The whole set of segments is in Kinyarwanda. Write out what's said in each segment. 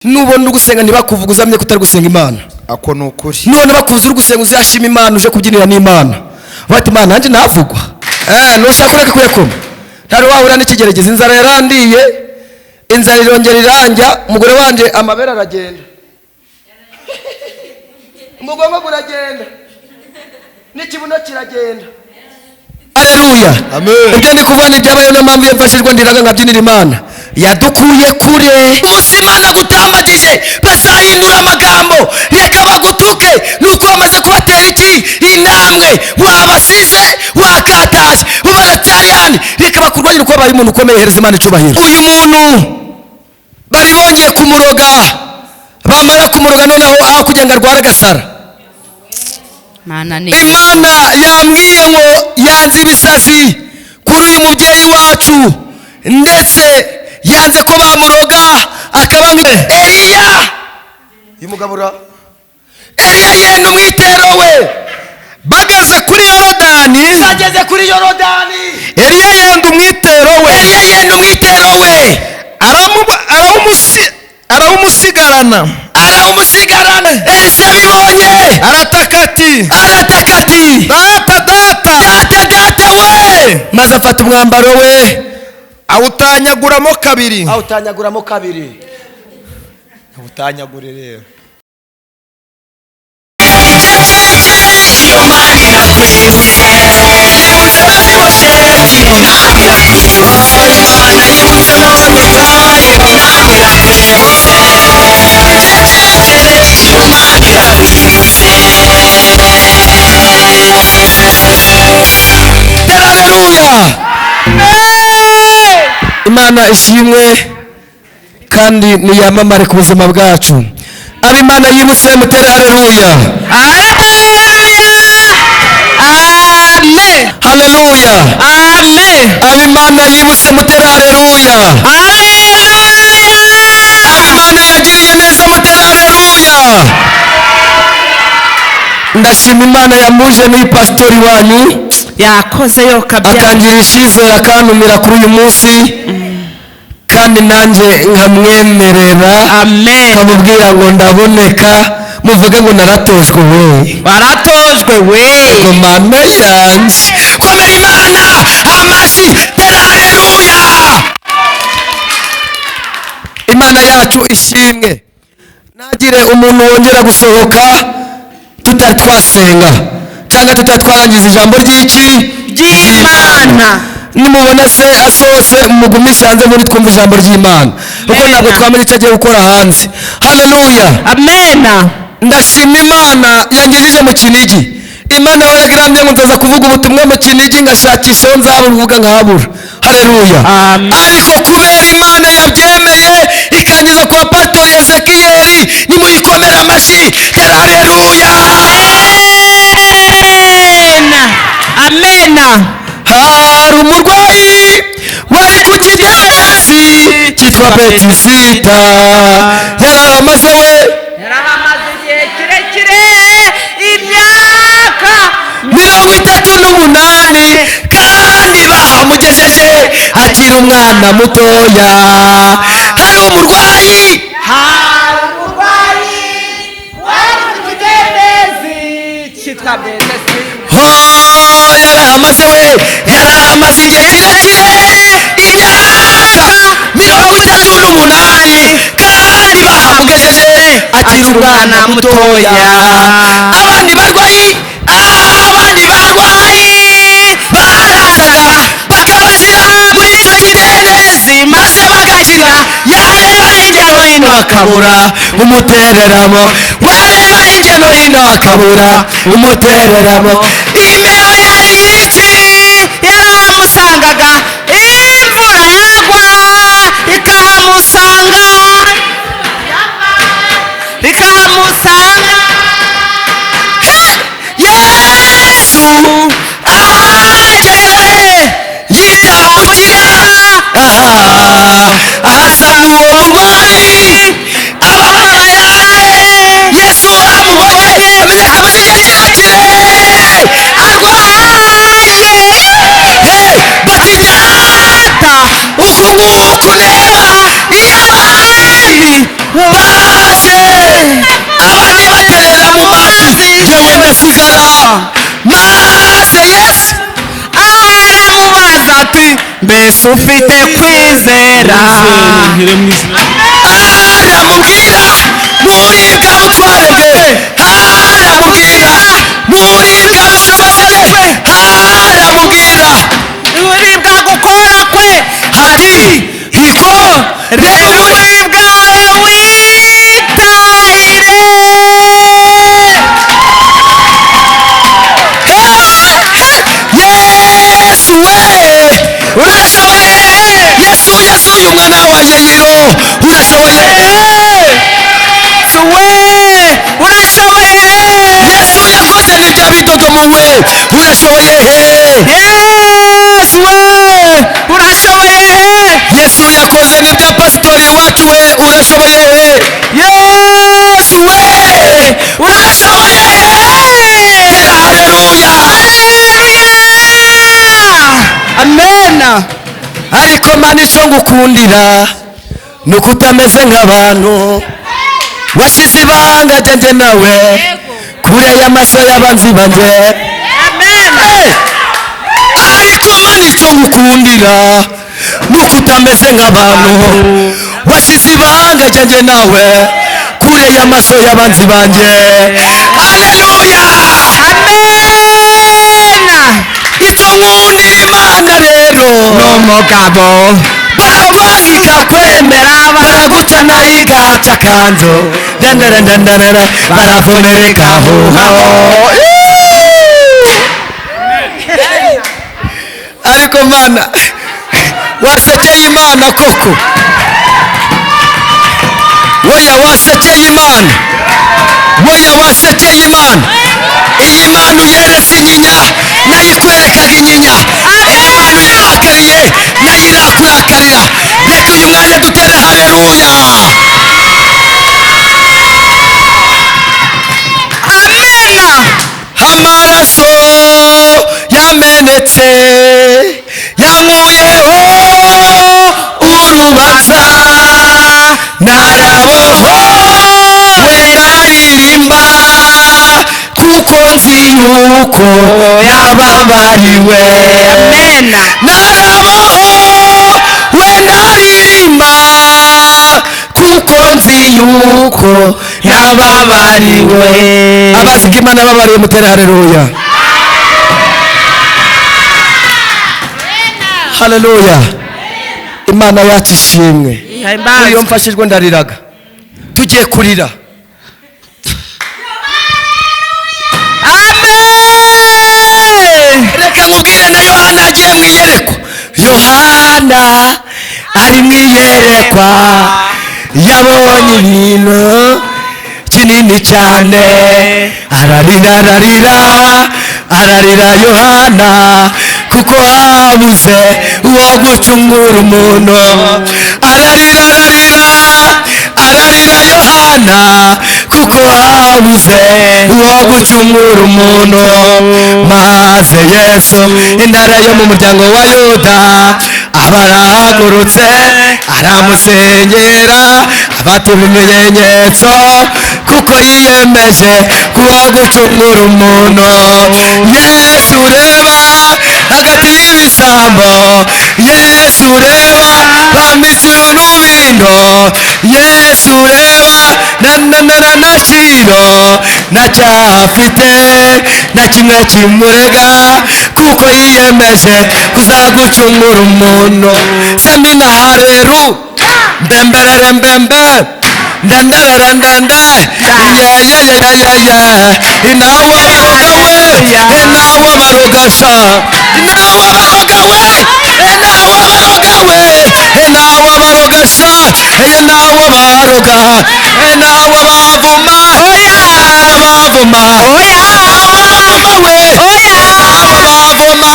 Nubona ugusenga ntibakuvuga, uzamenye ko utari gusenga Imana. Ako ni ukuri. None bakuzi uri gusenga, uzashima Imana uje kubyinira n'Imana, bati: "Imana, nanjye navugwa." Nushaka ureke kuyakoma. Ntari wahura n'ikigerageza. Inzara yarandiye, inzara irongera irangya. Umugore wanje amabere aragenda, umugongo guragenda, n'ikibuno kiragenda. Aleluya. Amen. Ibyo ndi kuvuga ni ibyabayeho. Niyo mpamvu iyo mfashijwe ndiraga nkabyinira Imana yadukuye kure. Umunsi Imana gutambagije bazahindura amagambo, reka bagutuke. Nuko bamaze kubatera iki intambwe, wabasize wakataje, ubaracyari handi. Reka bakurwanyire uko babaye umuntu ukomeye. Hereza Imana icubahiro. Uyu muntu bari bongeye kumuroga. Bamara kumuroga, noneho aho kugira ngo arware agasara. Mana ni Imana yambwiye ngo yanze ibisazi kuri uyu mubyeyi wacu, ndetse yanze ko bamuroga akaba nka Eliya. Uyu mugabo ura Eliya yenda umwitero we. Bageze kuri Yorodani, bageze kuri Yorodani, Eliya yenda umwitero we, Eliya yenda umwitero we, arawumusigarana. Arawumusigarana. Elisa abibonye, arataka ati: arataka ati: "Data, data!" "Data, data we!" Maze afata umwambaro we, awutanyaguramo kabiri. Awutanyaguramo kabiri. Awutanyagure rero. Iyo Mana irakwibutse, yibutse Mefibosheti. Imana irakwibutse, Imana yibutse Moridekayi. Imana irakwibutse, icecekere. Iyo Mana irakwibutse. Haleluya! Imana ishimwe kandi niyamamare ku buzima bwacu. Abo Imana yibutse mutere haleluya. Haleluya, amen. Haleluya. Amen. Abo Imana yibutse mutere haleluya. Haleluya. Abo Imana yagiriye neza mutere haleluya. Ndashima Imana yamuje muri pasitori wanyu, yakoze yo kabyara, akangirira icyizere, akantumira kuri uyu munsi, kandi nanjye nkamwemerera, amen, nkamubwira ngo ndaboneka. Muvuge ngo naratojwe we. Waratojwe we. Ngo Mana yanjye, komera Imana amashyi, tera haleluya. Imana yacu ishimwe. Ntagire umuntu wongera gusohoka tutari twasenga cyangwa tutari twarangiza ijambo ry'iki? Ry'Imana. Nimubona se asohotse, mugumishe hanze muri twumva ijambo ry'Imana, kuko Amen. ntabwo twamenya icyo agiye gukora hanze. Haleluya. Amena. Ndashima Imana yangejeje mu Kinigi. Imana yahoraga irambye ngo nzaza kuvuga ubutumwa mu Kinigi, ngashakisha aho nzabuvuga nkahabura. Haleluya. Amen. Ariko kubera Imana yabyemeye ikangeza kwa Pasitori Ezekiyeli, nimuyikomere amashyi, tera haleluya. Amena, amena. Hari umurwayi wari ku kidendezi cyitwa Betisita, yararamaze we. Yarahamaze igihe kirekire, imyaka 38, kandi bahamugejeje akiri umwana mutoya. Hari umurwayi, hari umurwayi wari ku kidendezi cyitwa Betesi. Oh, yarahamaze we, yarahamaze igihe kirekire, imyaka 38, kandi bahamugejeje akiri umwana mutoya. Abandi barwayi, abandi barwayi barazaga bakabashyira muri icyo kidendezi maze bagakira. Yareba hirya no hino akabura umutereramo, wareba hirya no hino akabura umutereramo. Imbeho yari nyinshi, yarahamusangaga, imvura yagwa ikahamusanga, ikahamusanga. Yesu ahageze yitambukira aha, ahasanga uwo murwayi ababaye cyane. Yesu amubonye amenya ko amaze igihe kirekire arwaye. Bati: "Data, uku nguku ndeba iyo abandi." Arasigara. Maze Yesu aramubaza ati mbese ufite kwizera? Aramubwira muri bwa butware bwe, aramubwira muri bwa bushobozi bwe, aramubwira muri bwa gukora kwe, ati iko rero muri bwawe witahire. Yesu we urashoboye. Yesu, Yesu, uyu mwana wa Yeyiro urashoboye. Yesu we urashoboye. Yesu yakoze n'ibya bidodomo we urashoboye. Yesu we urashoboye. Yesu yakoze n'ibya pasitori wacu we urashoboye. Yesu we urashoboye. Haleluya. Amena. Ariko Mana, icyo ngukundira ni uko utameze nk'abantu. Washyize ibanga ryanjye nawe kure y'amaso y'abanzi banjye. Amena. Ariko Mana, icyo ngukundira ni uko utameze nk'abantu. Washyize ibanga ryanjye nawe kure y'amaso y'abanzi banjye. Haleluya. Amena. Icyo nkundira Imana rero N'umugabo barakwanga ikakwemera, baraguca nayo igaca akanzu, dandarandandara, baravumereka huhaho. Ariko Mana, wasekeye Imana koko. Woya wasekeye Imana, woya wasekeye Imana. Iyi Mana uyeretse inyinya nayo ikwerekaga inyinya. Iyi Mana uyirakariye nayo irakurakarira. Reka uyu mwanya dutere haleluya. Amena. Amaraso yamenetse yankuyeho urubanza, narabohowe, ndaririmba kuko nzi yuko yababariwe. Amena. Narabohowe, ndaririmba kuko nzi yuko yababariwe. Abazi ko Imana babariwe mutere haleluya. Haleluya. Imana yacu ishimwe. Muri iyo mfashijwe ndariraga. Tugiye kurira. Amen. Reka nkubwire, na Yohana agiye mu iyerekwa. Yohana ari mu iyerekwa, yabonye ibintu kinini cyane, ararira, ararira, ararira Yohana kuko habuze uwo gucungura umuntu. Ararira, ararira, ararira Yohana kuko habuze uwo gucungura umuntu. Maze Yesu, intare yo mu muryango wa Yuda, aba arahagurutse, aramusengera, afata ibimenyetso kuko yiyemeje kuwo gucungura umuntu. Yesu reba hagati y'ibisambo, Yesu reba bambitse urubindo, Yesu reba na na na na na shiro na cyafite na kimwe kimurega kuko yiyemeje kuzagucungura umuntu. Semina hareru mbemberere mbembe ndandararandanda yeyeyeyeye inawe baroga we, inawe baroga sha, inawe baroga we, inawe baroga we, inawe baroga sha, inawe baroga, inawe bavuma, bavuma, bavuma we, bavuma,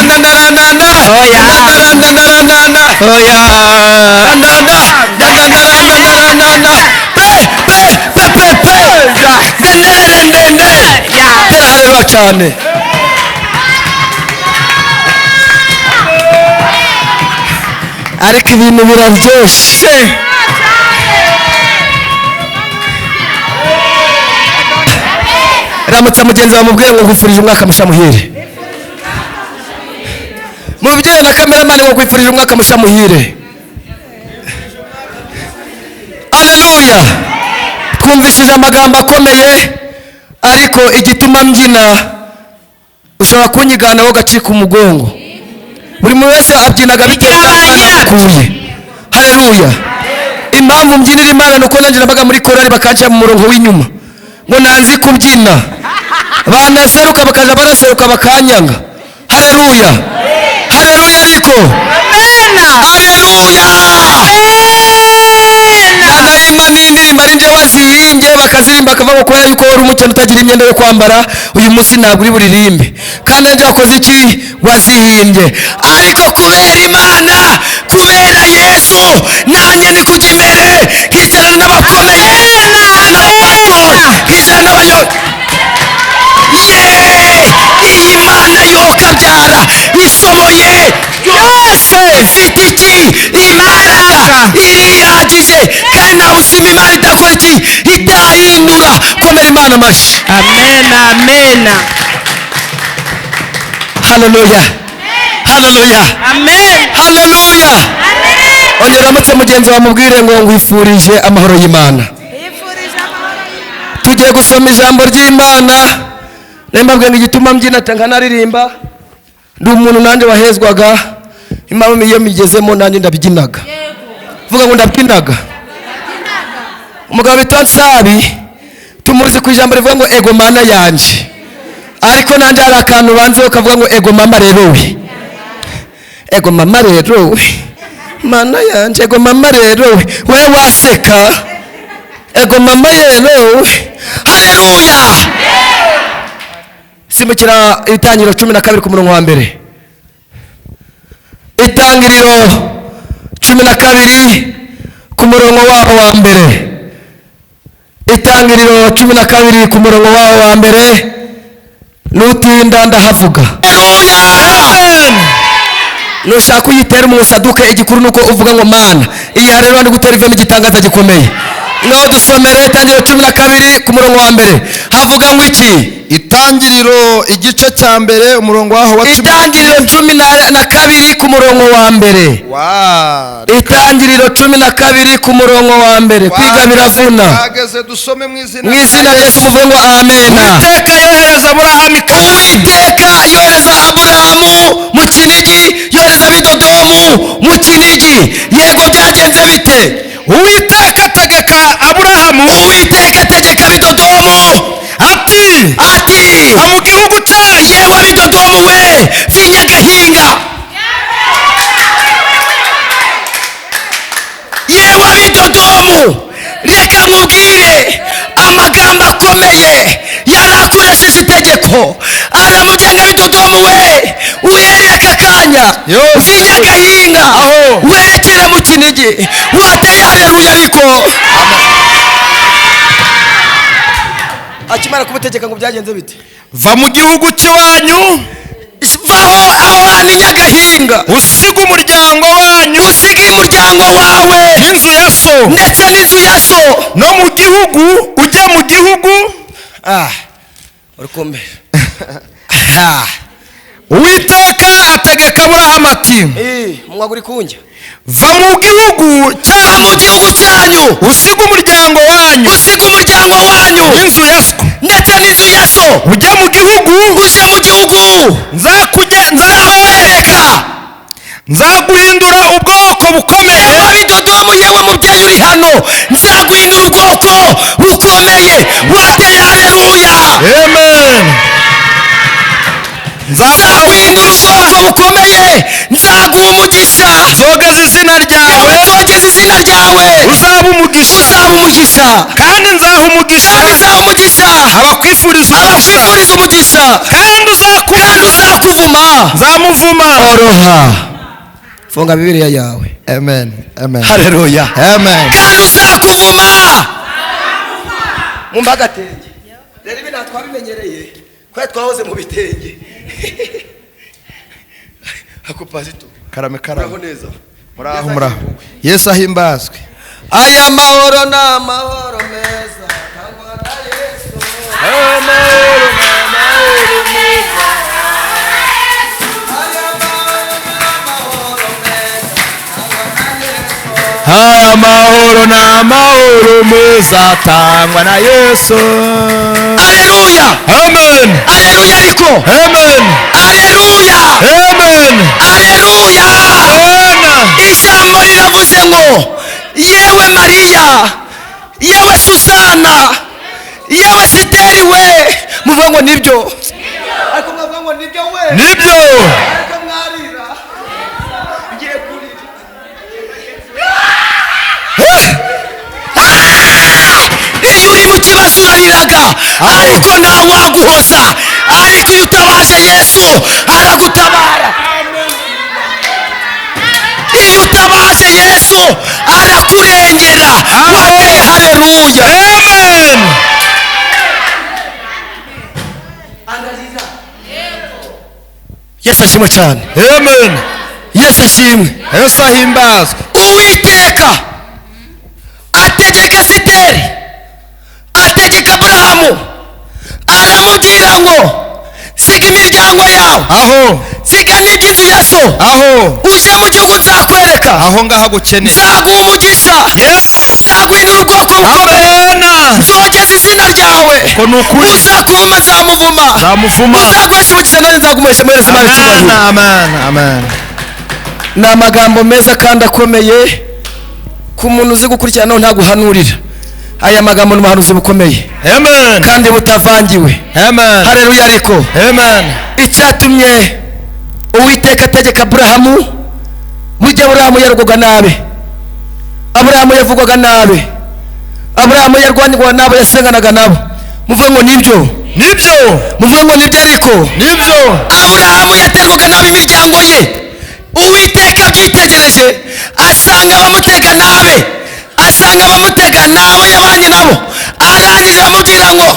ndandarandanda, ndandarandanda, ndandarandanda, ndanda, ndandarandanda, pe pe pe pe pe, ndenderendende. Tera haleluya cyane. Ariko ibintu biraryoshye. Ramutsa mugenzi wawe mubwire ngo nkwifurije umwaka musha muhire. Mubyeyi na kameramani ngo nkwifurije umwaka musha muhire. Haleluya. Twumvishije amagambo akomeye, ariko igituma mbyina ushobora kunyigana wowe ugacika umugongo. Buri muntu wese abyinaga bitewe n'aho yakuye. Haleluya. Impamvu mbyinira Imana nuko nanjye nabaga muri korali bakanshyira mu murongo w'inyuma ngo nanzi kubyina, banaseruka bakaja baraseruka bakanyanga. Haleluya. Haleluya ariko. Haleluya. Nanayima n'indirimbo ari njye wazihimbye, bakazirimba bakavuga ngo kubera yuko wari umukene utagira imyenda yo kwambara, uyu munsi ntabwo uri buririmbe, kandi nanjye wakoze iki? Wazihimbye. Ariko kubera Imana, kubera Yesu, nanjye ndi kujya imbere nkicarana n'abakomeye, n'abapasitori, nkicarana n'abayobozi. Iyi Mana yokabyara ishoboye byose, ifite iki? Imbaraga irihagije, kandi nta buzima Imana idakora iki? Itahindura. Komera Imana amashyi. Amen, amen. Haleluya. Haleluya. Amen. Haleluya. Ongera uramutse mugenzi wawe mubwire ngo ngwifurije amahoro y'Imana. Tugiye gusoma ijambo ry'Imana. Nembabwe ngo igituma mbyina nkanaririmba, ndi umuntu nanjye wahezwaga, impamvu iyo migezemo nanjye ndabyinaga. Vuga ngo ndabyinaga. Umugabo witwa Nsabi tumuzi ku ijambo rivuga ngo ego mana yanjye, ariko nanjye hari akantu banzeho kavuga ngo ego mama rero we, ego mama rero we, mana yanjye, ego mama rero we, we waseka, ego mama rero we. Haleluya. Simbukira Itangiriro 12 ku murongo wa mbere. Itangiriro 12 ku murongo wabo wa mbere. Itangiriro 12 ku murongo wabo wa mbere. Nutinda ndahavuga. Haleluya. Nushaka uyitera umusaduke, igikuru nuko uvuga ngo Mana, iyi rero ndi gutera ivemo igitangaza gikomeye. Ngaho dusomere Itangiriro 12 ku murongo wa mbere. Havuga ngo iki? Itangiriro igice cya mbere umurongo waho wa Itangiriro 12 ku murongo wa mbere. Itangiriro 12 ku murongo wa mbere. Kwiga biravuna. Ageze dusome mu izina Mu izina rya Yesu muvuge ngo amen. Uwiteka yohereza Aburahamu Uwiteka yohereza Aburahamu mu Kinigi, yohereza Abidodomu mu Kinigi. Yego byagenze bite? Uwiteka ategeka Aburahamu, Uwiteka ategeka Abidodomu ati ati va mu gihugu cyanyu, yewe Abidodomu we, vinyagahinga. Yewe Abidodomu, reka nkubwire amagambo akomeye yari akoresheje itegeko. Aramubwira ngo Abidodomu we, uhereye aka kanya vinyagahinga, werekere mu Kinigi. Wateye haleluya ariko. Akimara kubutegeka ngo byagenze bite? Va mu gihugu cy'iwanyu, vaho aho hantu Nyagahinga, usiga umuryango wanyu, usiga umuryango wawe n'inzu ya so, ndetse n'inzu ya so, no mu gihugu ujye mu gihugu. Urukombe. Uwiteka ategeka Aburahamu ati mwaguri kunjya, va mu gihugu cyanyu, mu gihugu cyanyu, usiga umuryango wanyu, usiga umuryango wanyu, n'inzu ya so, ndetse n'inzu ya so, ujye mu gihugu, ujye mu gihugu nzakwereka, nzaguhindura ubwoko bukomeye. Yewe Abidodomu, yewe mubyeyi uri hano, nzaguhindura ubwoko bukomeye. Wateye haleluya. Amen. Nzaguhindura ubwoko bukomeye, nzaguha umugisha, nzogeza izina ryawe, nzogeza izina ryawe, uzaba umugisha, uzaba umugisha, kandi nzaha umugisha, kandi nzaha umugisha abakwifuriza abakwifuriza umugisha, kandi uzakuvuma nzamuvuma. Oroha, funga Bibiliya yawe. Amen. Amen. Haleluya. Amen. Kandi uzakuvuma. Mumba agatenge. Rero ibi natwabimenyereye kwa twahoze mu bitenge. Ako pasito. Karame karame. Muraho neza. Muraho muraho. Yesu ahimbazwe. Aya mahoro na mahoro meza tangwa na Yesu. Amen. Aya mahoro ni amahoro meza atangwa na Yesu. Aleluya. Amen. Aleluya ariko. Amen. Aleluya. Amen. Aleluya. Amen. Ijambo riravuze ngo yewe Mariya, yewe Susana, yewe Siteri we, muvuga ngo nibyo. Ariko mwavuga ngo nibyo we. Nibyo. Ariko mwarira. Ngiye kurira. Iyo uri mu kibazo urariraga, ariko ntawaguhoza. Ariko iyo utabaje Yesu aragutabara. Iyo utabaje Yesu arakurengera. Wateye haleluya. Amen. Ararira. Yesu ashimwe cyane. Amen. Yesu ashimwe. Yesu ahimbazwe. Uwiteka ategeka Siteri, ategeka Aburahamu, aramubwira ngo siga imiryango yawe, Aho. siga n'iby'inzu ya so, Aho. uje mu gihugu nzakwereka, Aho ngaha gukeneye. nzaguha umugisha, Yego. nzaguhindura ubwoko bukomeye, Amen. nzogeza izina ryawe, Uko ni ukuri. uzakuvuma nzamuvuma, Nzamuvuma. uzaguhesha umugisha nanjye nzagumuhesha. Muhereze Imana icyubahiro. Amen. Amen. Ni amagambo meza kandi akomeye ku muntu uzi gukurikirana, ntaguhanurira. Aya magambo ni ubuhanuzi bukomeye Amen. kandi butavangiwe. Amen. Haleluya ariko. Amen. Icyatumye Uwiteka ategeka Aburahamu, burya Aburahamu yarugwaga nabi, Aburahamu yavugwaga nabi, Aburahamu yarwanirwaga nabo, yasenganaga nabo. Muvuge ngo nibyo. Nibyo. Muvuge ngo nibyo ariko. Nibyo. Aburahamu yaterwaga nabi imiryango ye. Uwiteka abyitegereje asanga bamutega nabi, asanga bamutega nabo yabanye nabo, arangije aramubwira ngo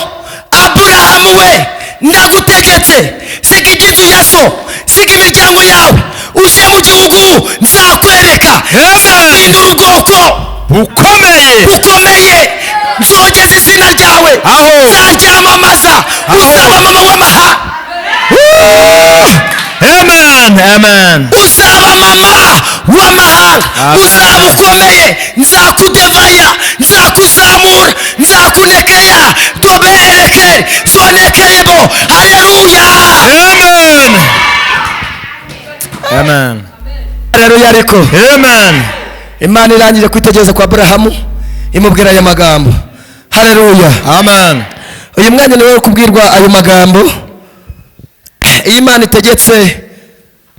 Aburahamu we, ndagutegetse, siga iby'inzu ya so, siga imiryango yawe, uje mu gihugu nzakwereka, nzaguhindura ubwoko bukomeye, bukomeye, nzogeza izina ryawe, Aho. nzaryamamaza, uzaba mama w'amahanga. Amen. Amen. Uzaba mama w'amahanga, Amen. uzaba ukomeye, nzakudevaya, nzakuzamura, nzakunekeya, doberekere zonekeyebo. Haleluya. Amen. Amen. Haleluya ariko. Amen. Imana irangije kwitegereza kwa Aburahamu imubwira aya magambo. Haleluya. Amen. Uyu mwanya ni wowe kubwirwa ayo magambo. Iyo Imana itegetse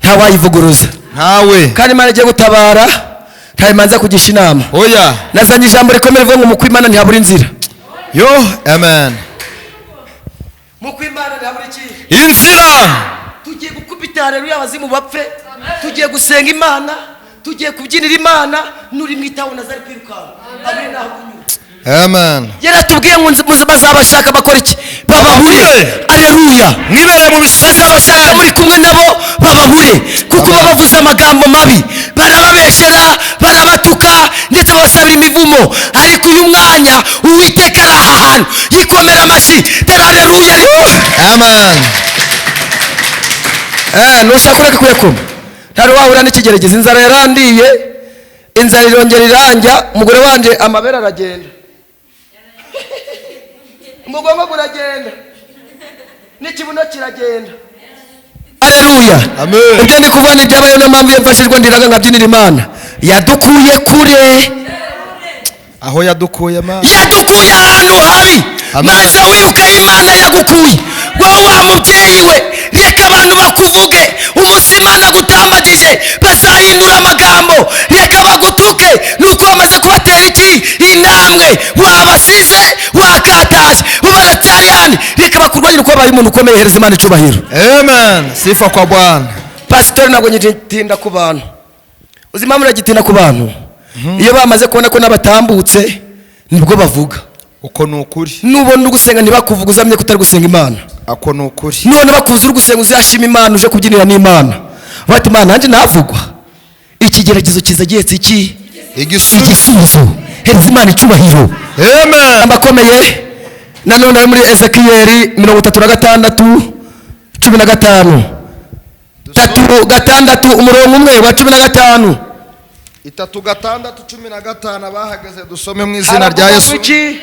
ntawayivuguruza. Ntawe. Kandi Imana igiye gutabara ntayimanza kugisha inama. Oya. Nazanye ijambo rikomeye rivuga ngo mu kwimana ntihabura inzira. Yo. Amen. Mu kwimana ntihabura iki? Inzira. Tugiye gukubita haleluya abazimu bapfe. Tugiye gusenga Imana, tugiye kubyinira Imana, nuri mwitaho nazari kwirukanka. Abure naho kunyura. Amen. Yaratubwiye ngo bazabashaka bakora iki? Bababure. Aleluya. Mwibere mu Bazabashaka muri kumwe nabo bababure, kuko babavuze amagambo mabi, barababeshera, barabatuka, ndetse babasabira imivumo. Ariko uyu mwanya Uwiteka ari aha hantu, yikomera amashyi. Tera haleluya ariko. Amen. Nushaka ureke kuyakoma. Ntari wahura n'ikigerageza. Inzara yarandiye, inzara irongera iranja, umugore wanje amabere aragenda, umugongo guragenda, n'ikibuno kiragenda. Haleluya. Amen. Ibyo ndi kuvuga ni ibyabayeho, niyo mpamvu iyo mfashijwe ndiraga nkabyinira Imana. Yadukuye kure. Aho yadukuye ma. Yadukuye ahantu habi. Amen. Maze wibuke Imana yagukuye. Wowe wa mubyeyi we, reka abantu bakuvuge. Umunsi Imana agutambagije bazahindura amagambo, reka bagutuke. Nuko bamaze kubatera iki? Intambwe. Wabasize, wakataje, baracyari hano. Reka bakurwanyire uko babaye umuntu ukomeye. Hereza Imana icyubahiro. Amen. Sifa kwa Bwana. Pasitori, ntabwo ngitinda ku bantu. Uzi impamvu nagitinda ku bantu? Iyo bamaze kubona ko n'abatambutse nibwo bavuga. Uko ni ukuri. Nubona uri gusenga ntibakuvuga, uzamenye ko utari gusenga Imana. Ako ni ukuri. None bakuzi uri gusenga, uzashima Imana, uje kubyinira n'Imana. Bati Imana nanjye navugwa. Ikigeragezo kiza gihetse iki? Igisubizo. Igisubizo. Hereza Imana icyubahiro. Amen. Abakomeye nanone ari muri Ezekiyeli 36 15. 3 6 umurongo umwe wa 15. 3:6-15 abahagaze dusome mu izina rya Yesu. Iki?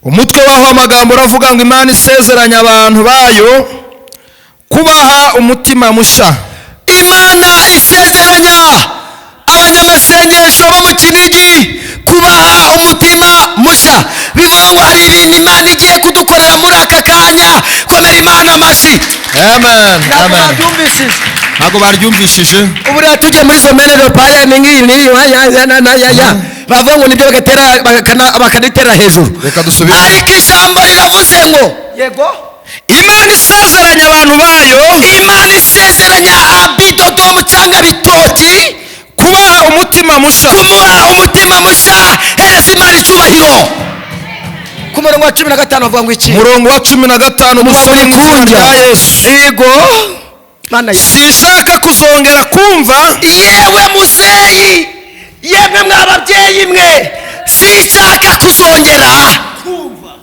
Umutwe w'aho amagambo uravuga ngo Imana isezeranya abantu bayo kubaha umutima musha. Imana isezeranya abanyamasengesho bo mu Kinigi kubaha umutima musha. Bivuga ngo hari ibintu Imana igiye kudukorera muri aka kanya. Komera Imana amashyi. Amen. Ntabwo Amen. babyumvishije. Ntabwo baryumvishije. Ubu rero tugiye muri zomene ropaya ni ngiyi ya na na ya ya bavuga ngo nibyo bagatera bakanitera hejuru. Reka dusubire. Ariko ijambo riravuze ngo yego Imana isezeranya abantu bayo, Imana isezeranya abidodomu cyangwa bitoki kubaha umutima musha. Kumuha umutima musha. Hereza Imana icyubahiro. Ku murongo wa 15 bavuga ngo iki? Umurongo wa 15 dusome mu izina rya Yesu. Yego. Mana ya Sinshaka kuzongera kumva yewe muzeyi, yemwe mwa babyeyi mwe, sinshaka kuzongera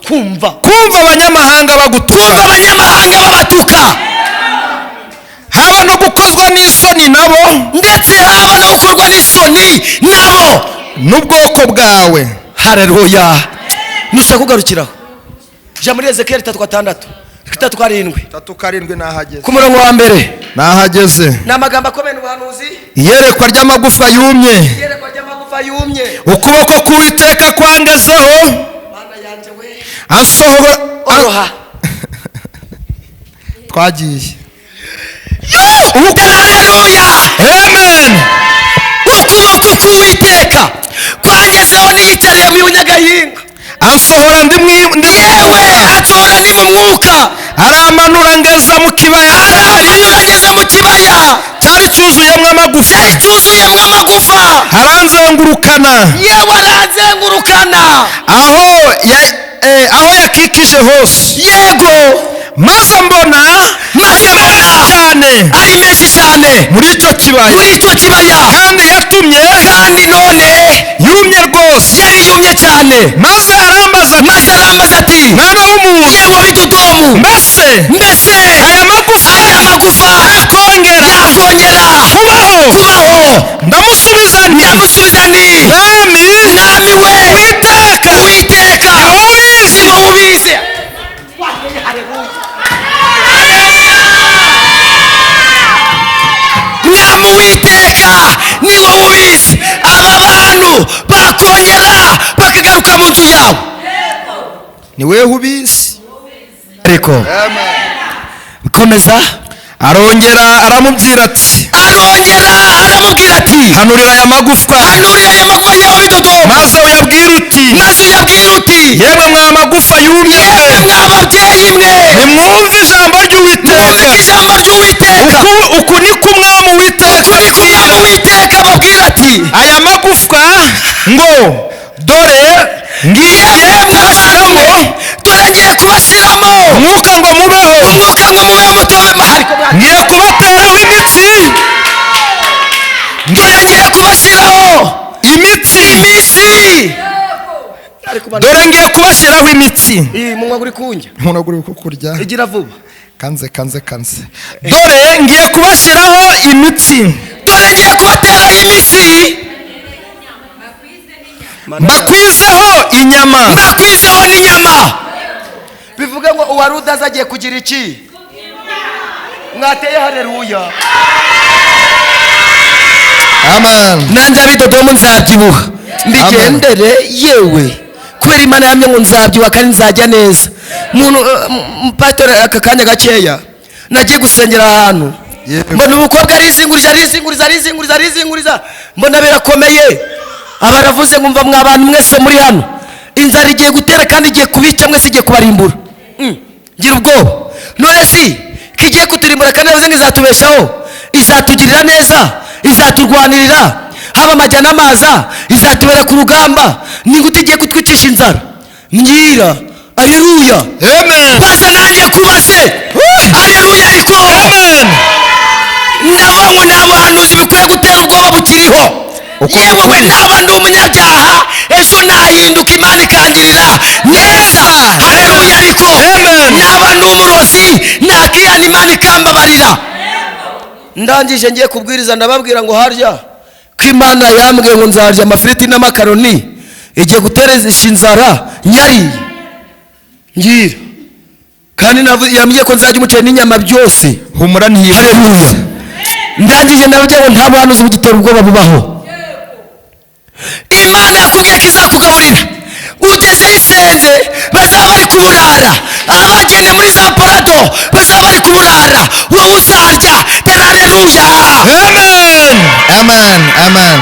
kumva kumva abanyamahanga bagutuka, kumva abanyamahanga babatuka, haba no gukozwa n'isoni nabo, ndetse haba no gukorwa n'isoni nabo n'ubwoko bwawe. Haleluya. Nushaka kugarukiraho jya muri Ezekiyeli 3:6 3:7 3:7 nahageze. Ku murongo wa mbere Nahageze. Ni amagambo akomeye n'ubuhanuzi. Iyerekwa ry'amagufa yumye. Iyerekwa ry'amagufa yumye. Ukuboko k'Uwiteka kwangezeho. Mana yanjye we. Ansohora. Oroha. Twagiye. Haleluya. Amen. Ukuboko k'Uwiteka kwangezeho niyicariye mu bunyagahinga. Ansohora ndi yewe ansohora ndi mu mwuka. Aramanura ngeza mu kibaya. Aramanura ngeza mu kibaya cyari cyuzuyemo amagufa. Cyari cyuzuyemo amagufa. Aranzengurukana. Yewe aranzengurukana. Aho yakikije hose. Yego. Maze mbona cyane ari menshi cyane muri icyo kibaya. Muri icyo kibaya. Kandi yatumye. Kandi none yumye rwose. Yari yumye cyane. Maze arambaza ati, Maze arambaza ati, mwana w'umuntu, yewe bidodomu, mbese mbese aya magufa aya magufa yakongera yakongera kubaho? Kubaho. Ndamusubiza nti, Ndamusubiza nti, Mwami, Mwami we, Uwiteka, Uwiteka, ni wowe ubizi. Ni wowe ubizi. Mwami Uwiteka, ni wowe ubizi. Aba bantu bakongera bakagaruka mu nzu yawe. Ni wewe ubizi. Ariko komeza. Arongera aramubwira ati, Arongera aramubwira ati, hanurira aya magufwa, hanurira aya magufa yawe bidodomu, maze uyabwire uti, maze uyabwire uti, yemwe mwa magufa yumye yemwe mwa babyeyi mwe, nimwumve ijambo ry'Uwiteka. Nimwumve ijambo ry'Uwiteka. Uku ni ko Umwami Uwiteka Uku ni ko Umwami Uwiteka ababwira ati, aya magufwa ngo dore ngiye kubashyiramo, dore ngiye kubashyiramo umwuka ngo mubeho, umwuka ngo mubeho mutobe mahari, ngiye kubateraho imitsi, dore ngiye kubashyiraho imitsi, imitsi, dore ngiye kubashyiraho imitsi. Iyi munwa guri kunjya. Umuntu guri kukurya. Igira vuba. Kanze kanze kanze. Dore ngiye kubashyiraho imitsi. Dore ngiye kubateraho imitsi. Mbakwizeho inyama. Mbakwizeho n'inyama. Bivuga ngo uwari udazagiye kugira iki? Mwateye haleluya. Amen. Nanjye abidodomu nzabyibuha mbigendere yewe, kubera Imana yamye ngo nzabyibuha kandi nzajya neza. Umuntu pastor aka kanya gakeya nagiye gusengera ahantu, mbona umukobwa arizinguriza arizinguriza arizinguriza arizinguriza, mbona birakomeye. Abaravuze ngo mva mwa bantu mwese muri hano, inzara igiye gutera kandi igiye kubica mwese, igiye kubarimbura. Ngira ubwoba. None si kigiye kuturimbura kandi yavuze ngo izatubeshaho, izatugirira neza, izaturwanirira, haba amajyana amaza, izatubera ku rugamba, ni gute igiye kutwicisha inzara? Ngira haleluya. Amen. Baza nanjye kubaze haleluya. Ariko amen. Ndavuga ngo nta buhanuzi bikwiye gutera ubwoba bukiriho. Yewe we, naba ndi umunyabyaha ejo nahinduka Imana ikangirira neza. Haleluya. Ariko amen. Naba ndi umurozi nakihana Imana ikambabarira. Ndangije ngiye kubwiriza ndababwira ngo harya Ko Imana yambwiye ngo nzarya amafiriti n'amakaroni, igiye gutereza inzara nyariye ngira, kandi yambwiye ko nzarya umuceri n'inyama byose. Humura ntiyifuza. Haleluya. Ndangije ndavuga ngo nta buhanuzi bugitera ubwoba bubaho. Imana yakubwiye ko izakugaburira, ugeze isenze bazaba bari kuburara, abagenda muri za Prado bazaba bari kuburara, wowe uzarya. Haleluya. Amen, amen, amen.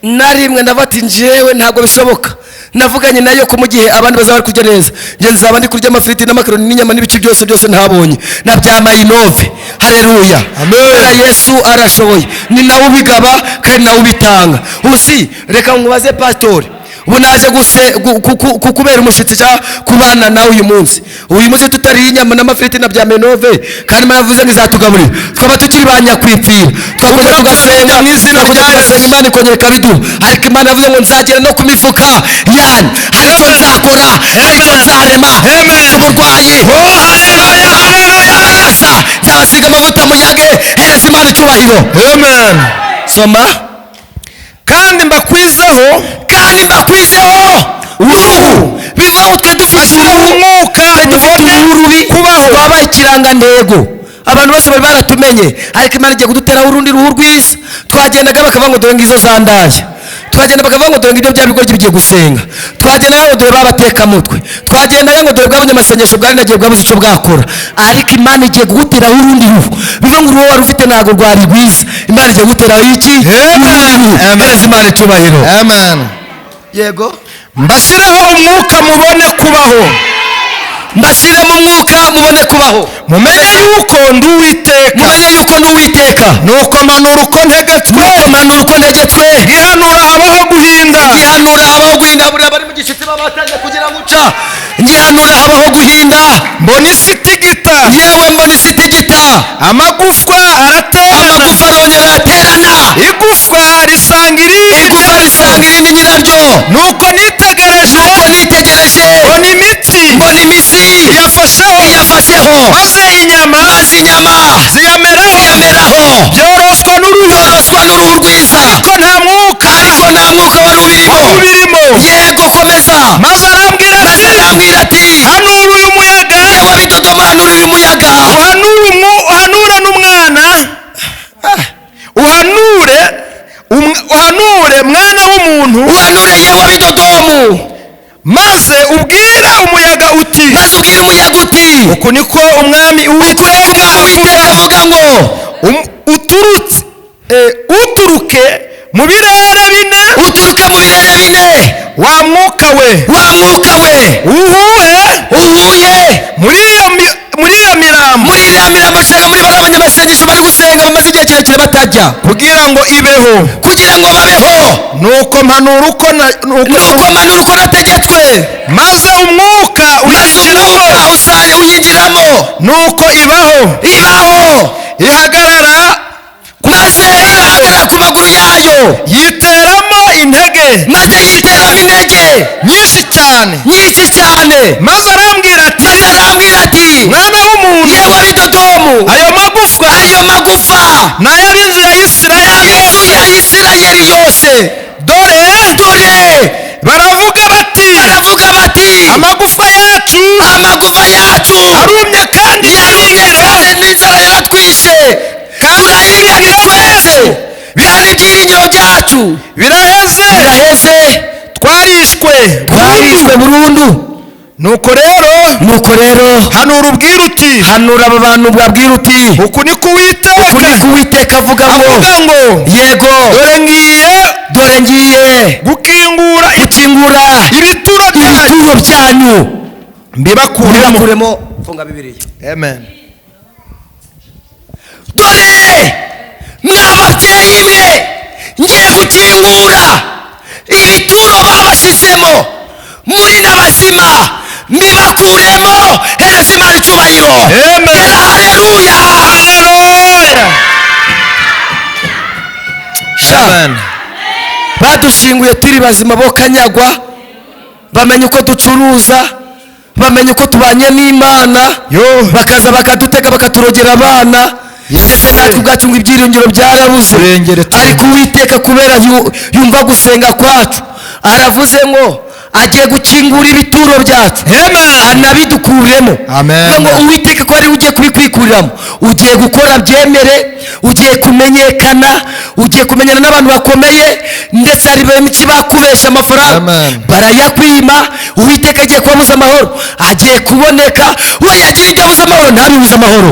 Na rimwe ndavuga ati njyewe ntabwo bishoboka. Navuganye nayo ko mu gihe abandi bazaba bari kurya neza, njye nzaba ndi kurya amafiriti n'amakaroni n'inyama n'ibice byose byose ntabonye na bya mayinove. Haleluya. Amen. Kubera Yesu arashoboye, ni nawe ubigaba kandi nawe ubitanga. Ubu si reka nkubaze pastori, ubu naje kukubera umushyitsi cyangwa kubana nawe uyu munsi, uyu munsi tutariye inyama n'amafiriti na bya menove, kandi Imana yavuze ngo izatugaburira, twaba tukiri ba nyakwipfira, twakongera tugasenga Mu izina twakongera rya tugasenga, Yesu. Imana ikongera ikabiduha. Ariko Imana yavuze ngo nzagera no ku mifuka yanyu, hari icyo nzakora, hari icyo nzarema, Amen. uburwayi. Oh, haleluya, haleluya. Nzabarasa, nzabasiga amavuta muyage. Hereza Imana icyubahiro. Amen. Soma. Kandi mbakwizeho, kandi mbakwizeho uruhu, bivuga ngo twe dufite mbashyireho uruhu, umwuka, twe dufite mubone uruhu rubi kubaho. Twabaye ikirangantego, abantu bose bari baratumenye, ariko Imana igiye kuduteraho urundi ruhu rwiza. Twagendaga bakavuga ngo dore ngizo zandaya, twagenda bakavuga ngo dore ngibyo bya bigoryi bigiye gusenga, twagendaga ngo dore babatekamutwe, twagendaga ngo dore bw'abanyamasengesho bwari nagiye bwabuze icyo bwakora. Ariko Imana igiye kuguteraho urundi ruhu, bivuga ngo uruhu wari ufite ntabwo rwari rwiza. Imana igiye kuguteraho iki? Amen. Uruhu. Amen. Hereza Imana icyubahiro. Amen. Yego. Mbashyireho umwuka mubone kubaho, mbashyiremo umwuka mubone kubaho, mumenye yuko ndi Uwiteka. Mumenye yuko ndi Uwiteka. Nuko mpanura uko ntegetswe. Nuko mpanura uko ntegetswe. Ngihanura habaho guhinda, ngihanura habaho guhinda. Buriya bari mu gishyitsi baba batangiye kugira ngo uca. Ngihanura habaho guhinda, mbona isi itigita, yewe mbona isi itigita, amagufwa araterana, amagufa arongera araterana, igufwa risanga irindi, igufa risanga irindi nyiraryo. Nuko nitegereje, Nuko nitegereje, mbona imitsi mbona imitsi iyafasheho, iyafasheho, maze inyama maze inyama ziyameraho, ziyameraho, byoroswa n'uruhu, byoroswa n'uruhu rwiza, ariko nta mwuka, ariko nta mwuka wari ubirimo, wari ubirimo. Yego, komeza. Maze arambwira Maze ati, arambwira ati, hanura uyu muyaga, yewe bidodomo, hanura uyu muyaga, uhanure uhanure n'umwana, uhanure uhanure mwana w'umuntu, uhanure yewe bidodomu, maze ubwire umuyaga uti, maze ubwire umuyaga uti, uku niko umwami uku niko Uwiteka umwami Uwiteka avuga ngo, uturutse uturuke mu birere bine, uturuke mu birere bine, wa mwuka we, wa mwuka we, uhuhe uhuye muri iyo mirambo, muri iriya mirambo cyangwa muri bariya banyamasengesho bari gusenga bamaze igihe kirekire batajya, kugira ngo ibeho, kugira ngo babeho. Nuko mpanura uko nuko Nuko mpanura uko nategetswe, maze umwuka maze uyinjiramo, umwuka uyinjiramo, nuko ibaho, ibaho, ihagarara, maze ihagarara ku maguru yayo, yiteramo intege maze yiteramo intege nyinshi cyane, nyinshi cyane. Maze arambwira ati, Maze arambwira ati, mwana w'umuntu, yewe bidodomu, ayo magufa ayo magufa ni ay'ab'inzu ya Isirayeli inzu yose. ya Isirayeli yose. Dore, Dore, baravuga bati, baravuga bati, amagufa yacu amagufa yacu arumye kandi yarumye kandi n'inzara yaratwishe, turahinga twese, kandi ibyiringiro byacu biraheze, biraheze, twarishwe, twarishwe burundu. Nuko rero, Nuko rero, hanura ubwira uti, hanura aba bantu babwira uti, uku niko uku Uwiteka niko Uwiteka avuga ngo, avuga ngo, yego, dore ngiye, dore ngiye gukingura gukingura ibituro byanyu, ibituro byanyu, mbibakuremo. Mbibakuremo. Funga Bibiliya. Amen. Dore mwa babyeyi mwe, ngiye gukingura ibituro babashyizemo muri n'abazima, mbibakuremo. Hereza Imana icyubahiro. Amen. Tera haleluya. Haleluya. Sha. Amen. Badushinguye turi bazima bo kanyagwa, bamenye uko ducuruza, bamenye uko tubanye n'Imana, Yo. bakaza bakadutega, bakaturogera abana. Ndetse natwe ubwacu ngo ibyiringiro byarabuze. Turengere, turengere. Ariko Uwiteka, kubera yumva gusenga kwacu, aravuze ngo agiye gukingura ibituro byacu anabidukuremo. Amen. Bivuga ngo Uwiteka ko ari we ugiye kubikwikuriramo, ugiye gukora byemere, ugiye kumenyekana, ugiye kumenyana n'abantu bakomeye. Ndetse hari benshi bakubesha amafaranga, Amen. barayakwima. Uwiteka agiye kubabuza amahoro, agiye kuboneka. We yagira ibyo abuza amahoro, ntabibuze amahoro,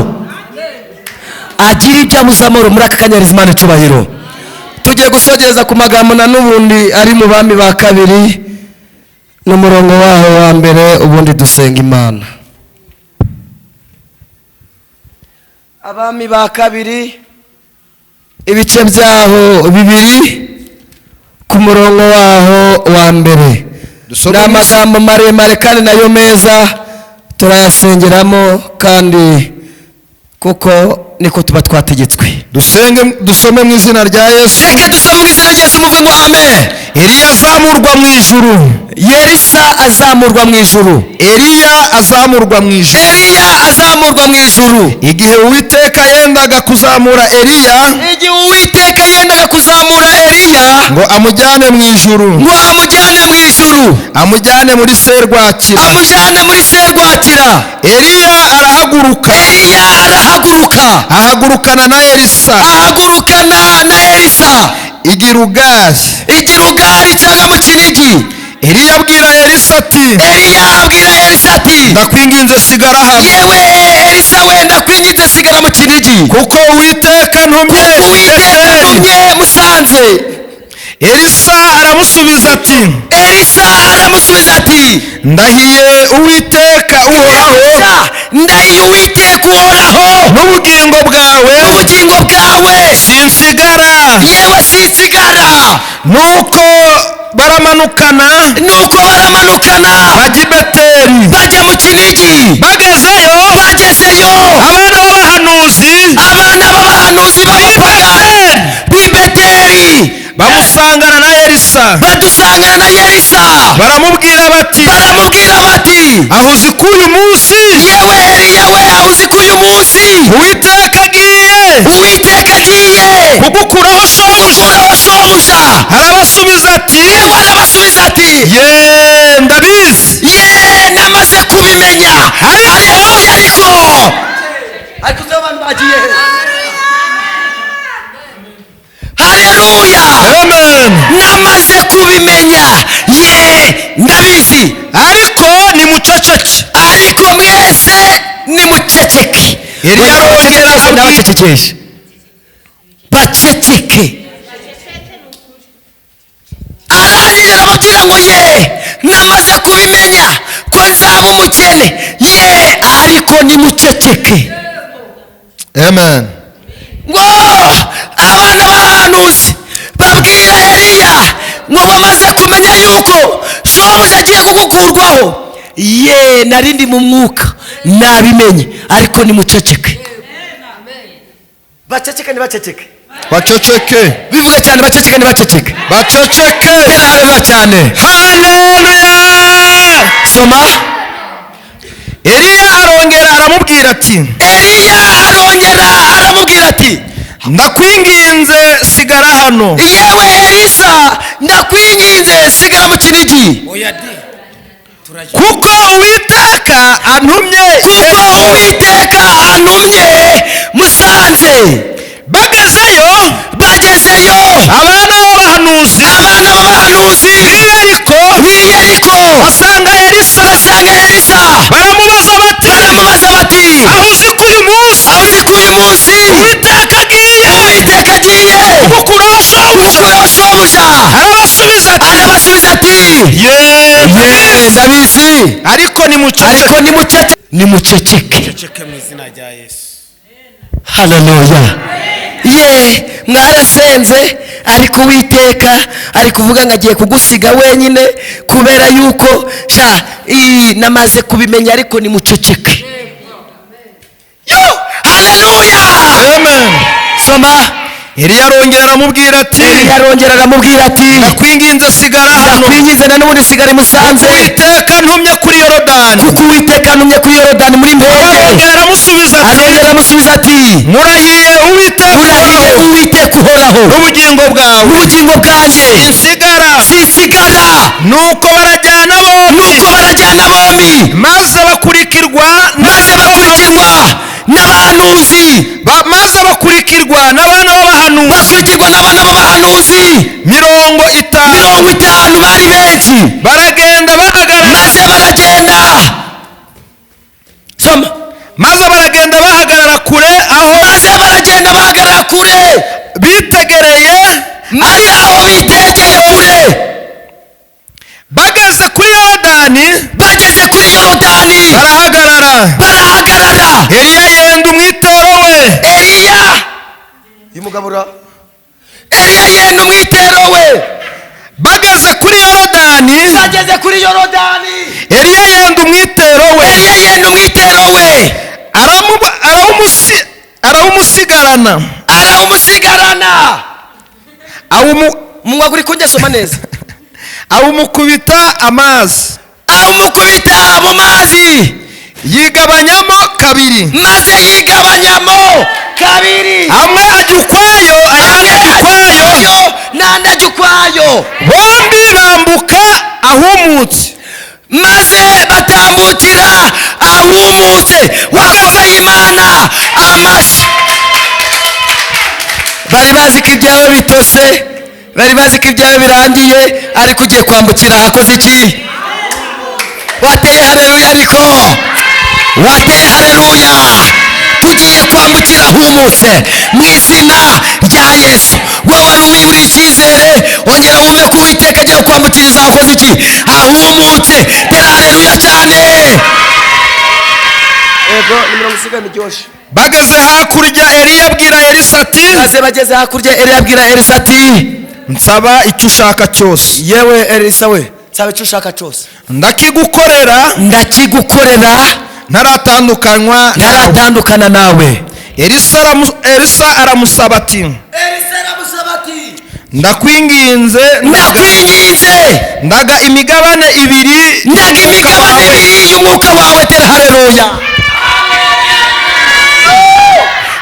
agira ibyo abuza amahoro muri aka kanya. Imana icyubahiro. Tugiye gusogereza ku magambo na n'ubundi ari mu Bami ba Kabiri n'umurongo waho wa mbere, ubundi dusenga Imana. Abami ba Kabiri, ibice byaho 2, ku murongo waho wa mbere. Dusome. Ni amagambo maremare kandi nayo meza, turayasengeramo kandi kuko niko tuba twategetswe. Dusenge, dusome mu izina rya Yesu. Reka dusome mu izina rya Yesu, muvuge ngo amen. Eliya azamurwa mu ijuru. Yerisa azamurwa mu ijuru. Eliya azamurwa mu ijuru. Eliya azamurwa mu ijuru. Igihe Uwiteka yendaga kuzamura Eliya, Igihe Uwiteka yendaga kuzamura Eliya, ngo amujyane mu ijuru, ngo amujyane mu ijuru, amujyane muri serwakira, amujyane muri serwakira, Eliya arahaguruka. Eliya arahaguruka. Ahagurukana na Elisa. Ahagurukana na Elisa. I Gilugali. I Gilugali cyangwa mu Kinigi. Eliya abwira Elisa ati: Eliya abwira Elisa ati: "Ndakwinginze, sigara hano, "Yewe Elisa we, ndakwinginze, sigara mu Kinigi, kuko Uwiteka ntumye Uwiteka Beteli." ntumye Musanze." Elisa aramusubiza ati: Elisa aramusubiza ati: "Ndahiye Uwiteka uhoraho, "Elisa, ndahiye Uwiteka uhoraho, n'ubugingo bwawe, n'ubugingo bwawe, sinsigara." Yewe, sinsigara." Nuko baramanukana. Nuko baramanukana. Bajya i Beteli. Bajya mu Kinigi. Bagezeyo, Bagezeyo, abana b'abahanuzi abana b'abahanuzi b'abapagani b'i Beteli bamusangana na Elisa. Badusangana na Elisa. Baramubwira bati: Baramubwira bati: "Aho uzi ko uyu munsi, "Yewe Eliya we, aho uzi ko uyu munsi, Uwiteka agiye Uwiteka agiye kugukuraho shobuja?" gukuraho shobuja?" Arabasubiza ati: Yewe, arabasubiza ati: "Ye, ndabizi, "Ye, namaze kubimenya." Haleluya! Ariko uzi abantu bagiye he? Haleluya! Amen. Namaze kubimenya, ye, ndabizi, ariko nimuceceke." Ariko mwese nimuceceke. Eliya arongera Ndabacecekesha, baceceke. Arangije arababwira ngo: "Ye, namaze kubimenya ko nzaba umukene, ye, ariko nimuceceke." Amen. Ngo abana b'abahanuzi babwira Eliya ngo: "Bamaze kumenya yuko shobuja agiye kugukurwaho." "Ye, narindi mu mwuka, nabimenye, ariko nimuceceke." Baceceke, ntibaceceke? Baceceke. Bivuga cyane: baceceke, ntibaceceke? Baceceke. Tera haleluya cyane. Haleluya. Soma. Eliya arongera aramubwira ati: Eliya arongera aramubwira ati: "Ndakwinginze, sigara hano, "Yewe Elisa, ndakwinginze, sigara mu Kinigi, Oya di, turajya. kuko Uwiteka antumye kuko Uwiteka antumye Musanze." Bagezeyo, Bagezeyo, abana b'abahanuzi abana b'abahanuzi b'i Yeriko b'i Yeriko basanga Elisa. Basanga Elisa. Baramubaza bati: Baramubaza bati: "Aho uzi ko uyu munsi "Aho uzi ko uyu munsi Uwiteka agiye Uwiteka agiye kugukuraho shobuja?" gukuraho shobuja?" Arabasubiza ati: Arabasubiza ati: "Ye, "Ye, ndabizi, ariko nimuceceke." Ariko nimuceceke, nimuceceke." Ceceke mu izina rya Yesu. Haleluya! Ye, mwarasenze, ariko Uwiteka ari kuvuga ngo agiye kugusiga wenyine kubera yuko sha namaze kubimenya, ariko nimuceceke. Yo, haleluya! Amen. Soma. Eliya arongera aramubwira ati, Eliya arongera aramubwira ati, ndakwinginze sigara hano, ndakwinginze na n'ubundi sigara i Musanze, Uwiteka ntumye kuri Yorodani. Kuko Uwiteka ntumye kuri Yorodani muri Mpenge. Arongera aramusubiza ati, Arongera aramusubiza ati, murahiye Uwiteka murahiye uhoraho, Uwiteka uhoraho n'ubugingo bwawe, n'ubugingo bwanjye, sinsigara. Sinsigara. Nuko barajyana bombi, Nuko barajyana bombi, maze bakurikirwa maze bakurikirwa n'abahanuzi, maze bakurikirwa n'abana b'abahanuzi, bakurikirwa n'abana b'abahanuzi 50. 50, bari benshi. Baragenda bahagarara, Maze baragenda, soma. Maze baragenda bahagarara kure aho, Maze baragenda bahagarara kure, bitegereye, ari aho bitegeye kure. Bageze kuri Yorodani, Bageze kuri Yorodani, barahagarara. Barahagarara. Eliya yenda umwitero we, Eliya, uyu mugabo Eliya yenda umwitero we. Bageze kuri Yorodani, Bageze kuri Yorodani, Eliya yenda umwitero we, Eliya yenda umwitero we, arawumusigarana, arawumusigarana. Umunwa guri kunjya, soma neza. Awumukubita amazi, Awumukubita mu mazi, yigabanyamo kabiri, maze yigabanyamo kabiri, amwe ajya ukwayo, ayandi ajya ukwayo, ukwayo n'andi ajya ukwayo, bombi bambuka ahumutse. Maze batambukira ahumutse. Wakomeye Imana amashyi. Bari bazi ko ibyawe bitose, bari bazi ko ibyawe birangiye, ariko ugiye kwambukira ahakoze iki? Wateye haleluya, ariko wateye haleluya. Tugiye kwambukira ahumutse mu izina rya Yesu. Wowe wari wiburiye icyizere, ongera wumve ko Uwiteka agiye kwambukiriza ahakoze iki? Ahumutse. Tera haleluya cyane. Ego, ni mirongo isigaye miryoshye. Bageze hakurya, Eliya abwira Elisa ati, Maze bageze hakurya, Eliya abwira Elisa ati, nsaba icyo ushaka cyose. Yewe Elisa we, nsaba icyo ushaka cyose, ndakigukorera, ndakigukorera, ntaratandukanywa nawe. Ntaratandukana nawe. Elisa aramusaba ati, Elisa aramusaba ati, ndakwinginze, ndakwinginze, ndaga imigabane ibiri, ndaga imigabane ibiri y'umwuka wawe. Tera haleluya.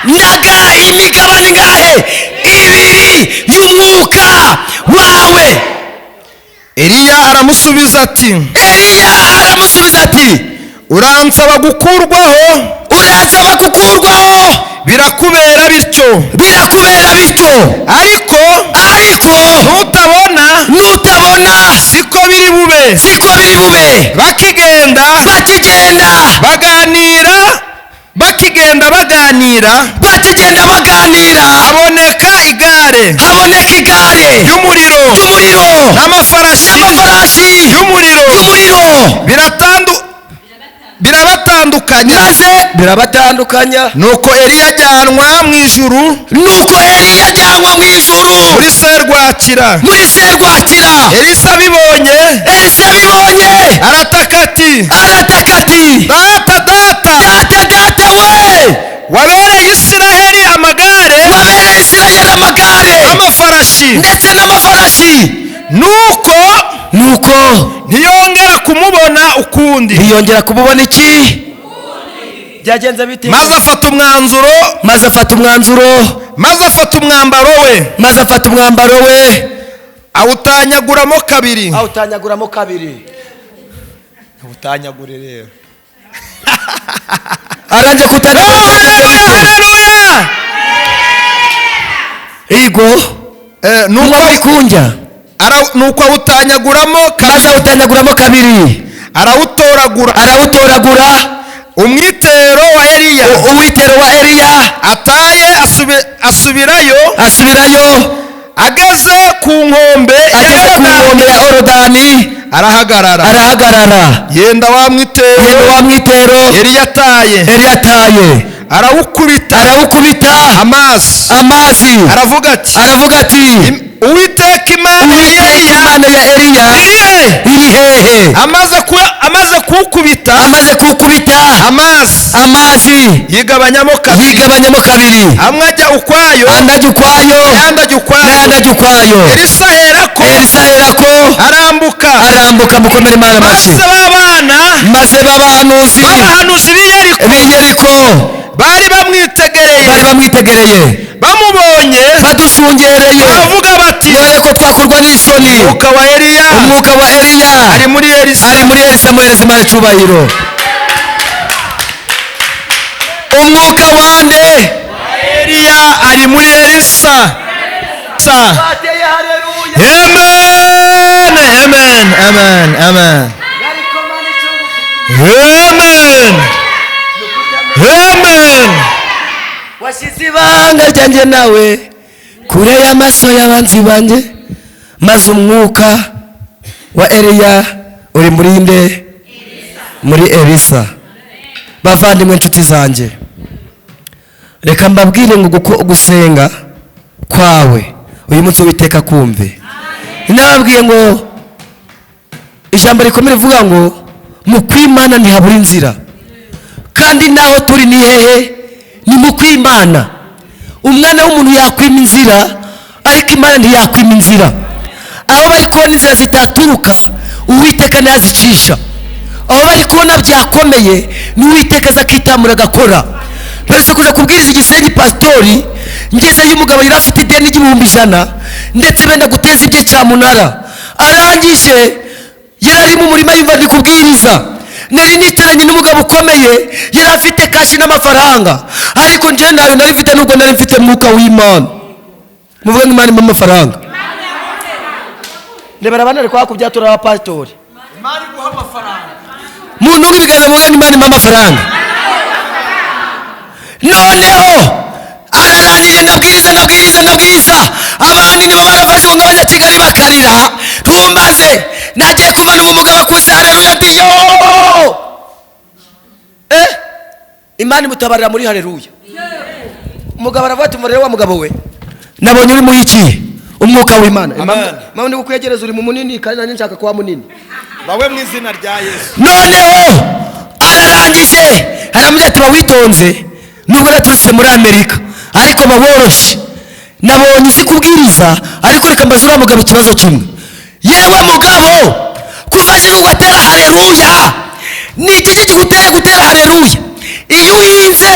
Ndaga imigabane ingahe? Ibiri y'umwuka wawe. Eliya aramusubiza ati, Eliya aramusubiza ati, uransaba gukurwaho, uransaba gukurwaho, birakubera bityo, birakubera bityo, ariko ariko nutabona, nutabona, siko biri bube. Siko biri bube. Bakigenda, Bakigenda, baganira, bakigenda baganira, bakigenda baganira, haboneka igare haboneka igare ry'umuriro, ry'umuriro, n'amafarashi n'amafarashi y'umuriro, y'umuriro, birabatandukanya, maze birabatandukanya. Nuko Eliya ajyanwa mu ijuru, Nuko Eliya ajyanwa mu ijuru, muri serwakira. Muri serwakira. Elisa abibonye, Elisa abibonye, arataka ati, arataka ati, data, data, data, data we, wabereye Isiraheli amagare, wabereye Isirayeli amagare, n'amafarashi, ndetse n'amafarashi. Nuko Nuko ntiyongera kumubona ukundi. Ntiyongera kumubona iki? Byagenze bite? Maze afata umwanzuro, Maze afata umwanzuro, maze afata umwambaro we, maze afata umwambaro we, awutanyaguramo kabiri. Awutanyaguramo kabiri. Utanyagure rero. Arangije kutanyagura, Haleluya, haleluya. Igo Nuko nuko bari kunjya, nuko awutanyaguramo maze kabiri, awutanyaguramo kabiri, arawutoragura, arawutoragura, umwitero wa Eliya uwitero wa Eliya ataye, asubirayo, asubirayo, ageze ku nkombe ya ageze ku Yorodani, nkombe ya Yorodani, arahagarara, arahagarara, yenda wa mwitero, yenda wa mwitero Eliya ataye, Eliya ataye, arawukubita, arawukubita amazi, amazi, aravuga ati, aravuga ati, Uwiteka Imana ya Uwiteka Eliya Imana ya Eliya iri he? Iri hehe? Amaze kuwukubita, Amaze kuwukubita, amazi amazi yigabanyamo kabiri, yigabanyamo kabiri, amwe ajya ukwayo, andi ajya ukwayo, ayandi ajya ukwayo. N'ayandi ajya ukwayo. Elisa aherako Elisa aherako arambuka. Arambuka. Mukomere Imana amashyi. Maze babana Maze b'abahanuzi b'abahanuzi b'i Yeriko b'i Yeriko bari bamwitegereye, bari bamwitegereye, bamubonye, badushungereye, baravuga bati: "Dore ko twakurwa n'isoni, "Umwuka wa Eliya umwuka wa Eliya ari muri Elisa." ari muri Elisa." Muhereza Imana icyubahiro. Umwuka wande? Eliya ari muri Elisa. Sa. Amen, amen, amen, amen, amen, amen. Washyize ibanga ryanjye nawe kure y'amaso y'abanzi banjye, maze umwuka wa Eliya uri muri nde? Muri Elisa. Bavandimwe, inshuti zanjye, reka mbabwire ngo gusenga kwawe uyu munsi Uwiteka kumve. Nababwiye ngo ijambo rikomeye rivuga ngo mu kwimana ntihabura inzira, kandi naho turi ni hehe? Ni mu kwimana. Umwana w'umuntu yakwima inzira, ariko Imana ntiyakwima inzira. Aho bari kubona inzira zitaturuka, Uwiteka ntazicisha. Aho bari kubona byakomeye, ni Uwiteka aza akitamura agakora. Mperutse kuja kubwiriza Igisenyi, pasitori, ngezeyo umugabo yari afite ideni ry'100,000, ndetse benda guteza ibye cyamunara. Arangije yari ari mu murima, yumva ndi kubwiriza. Nari nicaranye n'umugabo ukomeye, yari afite cash n'amafaranga, ariko njyewe ntayo nari mfite, nubwo nari mfite mwuka w'Imana. Muvuge ngo Imana impa amafaranga. Ndebera abana, ariko hakubyatura abapasitori muntu ibiganza, muvuge ngo Imana impa amafaranga. Noneho ararangije, ndabwiriza, ndabwiriza, ndabwiriza, abandi nibo barafashe ngo Abanyakigali bakarira. Tumbaze nagiye kuva n'umugabo akuse haleluya, ati yo Imana imutabarira muri haleluya. Umugabo aravuga ati: "Rero wa mugabo we, nabonye uri mu iki? Umwuka w'Imana." Amen. Impamvu ndi kukwegereza, uri mu munini, kandi nanjye nshaka kuba munini. Bawe mu izina rya Yesu. Noneho ararangije aramubwira ati: "Bawitonze, nubwo naturutse muri Amerika, ariko baworoshe, nabonye uzi kubwiriza, ariko reka mbaze uriya mugabo ikibazo kimwe. Yewe mugabo, kuva aje ugatera haleluya, ni iki kiguteye gutera haleluya? Iyo uhinze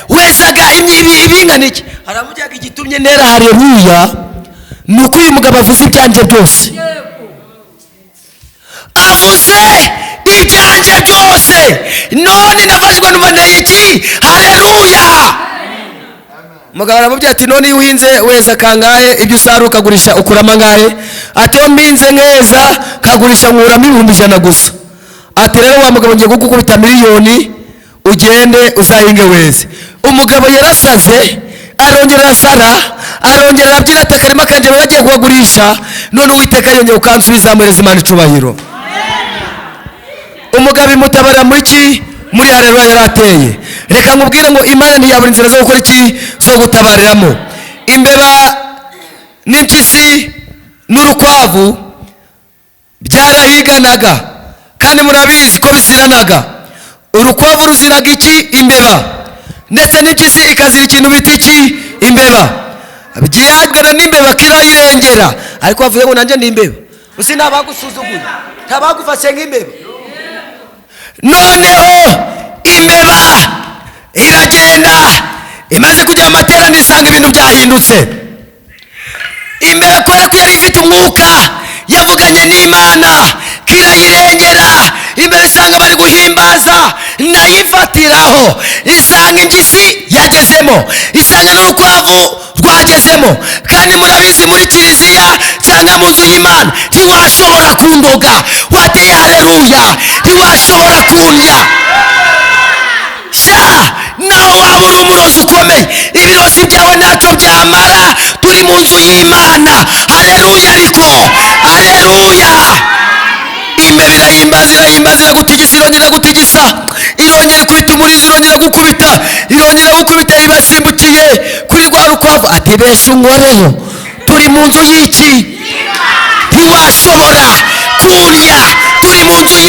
wezaga ibingana iki?" Aramubwira ngo: "Igitumye ntera haleluya ni uko uyu mugabo avuze ibyanjye byose, avuze ibyanjye byose. None nafashwe numva nteye iki? Haleluya." Umugabo aramubwira ati: "None iyo uhinze weza kangahe? Ibyo usarura ukagurisha ukuramo angahe?" Ati: "Iyo mpinze nkeza kagurisha nkuramo 100,000 gusa." Ati: "Rero wa mugabo, ngiye kugukubita miliyoni, ugende uzahinge weze." Umugabo yarasaze, arongera arasara, arongera arabyina, ati: "Akarima kanjye bagiye kukagurisha, none Uwiteka yongeye ukansubiza." Amuhereza Imana icubahiro. Umugabo imutabara muri ki? Muri haleluya yari ateye. Reka nkubwire ngo Imana ntiyabura inzira zo gukora iki? Zo gutabariramo. Imbeba n'impyisi n'urukwavu byarahiganaga, kandi murabizi ko biziranaga. Urukwavu ruziraga iki? Imbeba. Ndetse n'impyisi ikazira ikintu bita iki? Imbeba. Byagana n'imbeba kirayirengera, ariko bavuze ngo nanjye ndi imbeba, uzi ntabagusuzuguye, ntabagufashe nk'imbeba. Noneho imbeba iragenda, imaze kujya mu materaniro isanga ibintu byahindutse. Imbeba, kubera ko yari ifite umwuka, yavuganye n'Imana kirayirengera. Imbeba isanga bari guhimbaza, nayifatiraho. Isanga impyisi yagezemo, isanga n'urukwavu rwagezemo. Kandi murabizi, muri kiliziya cyangwa mu nzu y'Imana ntiwashobora kundoga. Wateye haleluya, ntiwashobora kundya sha. Naho waba uri umurozi ukomeye, ibirozi byawe ntacyo byamara, turi mu nzu y'Imana. Haleluya, ariko haleluya. Imbeba irahimbaza, irahimbaza, iragutigisa, irongera gutigisa, irongera ikubita umurizo, irongera gukubita, irongera gukubita, ibasimbukiye kuri rwa rukwavu, ati: "Besha unkoreho, turi mu nzu y'iki? Ntiwashobora kurya, turi mu nzu."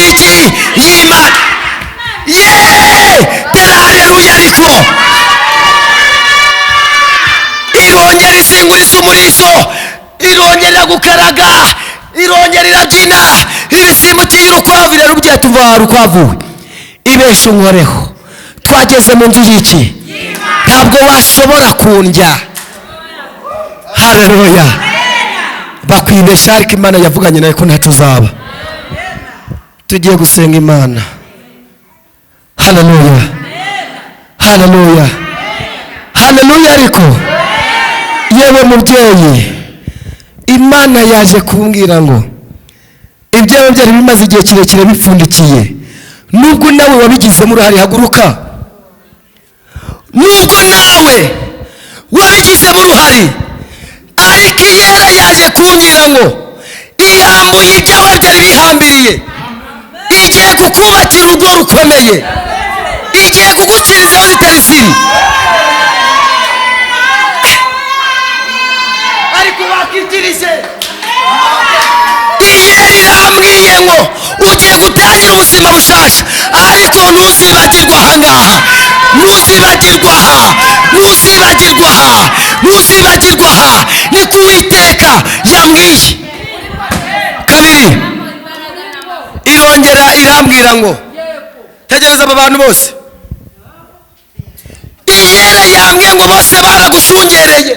Amaso irongera gukaraga, irongera irabyina, ibisimbukiye urukwavu irarubwira tuva rukwavu ibesha unkoreho. Twageze mu nzu y'iki, ntabwo washobora kundya. Haleluya. Bakwibesha ariko Imana yavuganye nawe ko ntacyo uzaba. Tugiye gusenga Imana. Haleluya, haleluya, haleluya. Ariko yewe mubyeyi, Imana yaje kumbwira ngo ibyawe byari bimaze igihe kirekire bipfundikiye, nubwo nawe wabigizemo uruhare, haguruka. Nubwo nawe wabigizemo uruhare, ariko Iyera yaje kumbwira ngo ihambuye ibyawe byari bihambiriye, igiye kukubakira urugo rukomeye, igiye kugukiriza aho zitari ziri. Ariko bakikirije. Iyera irambwiye ngo ugiye gutangira ubuzima bushasha, ariko ntuzibagirwa ahangaha, ntuzibagirwa aha, ntuzibagirwa aha, ntuzibagirwa aha. Niko Uwiteka yambwiye. Kabiri, irongera irambwira ngo tegereza aba bantu bose. Iyera yambwiye ngo bose baragushungereye,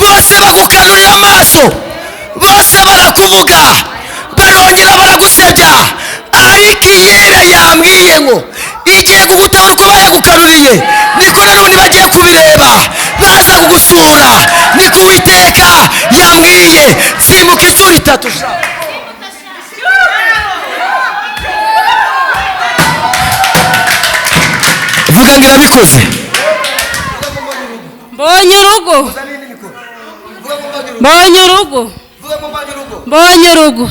bose bagukanurira amaso, bose barakuvuga, barongera baragusebya, ariko Iyera yambwiye ngo igiye kugutabara uko bayagukanuriye, niko nanone bagiye kubireba baza kugusura. Niko Uwiteka yambwiye. Simbuka inshuro itatu. Vuga ngo irabikoze. Mbonye urugo, mbonye urugo, mbonye urugo,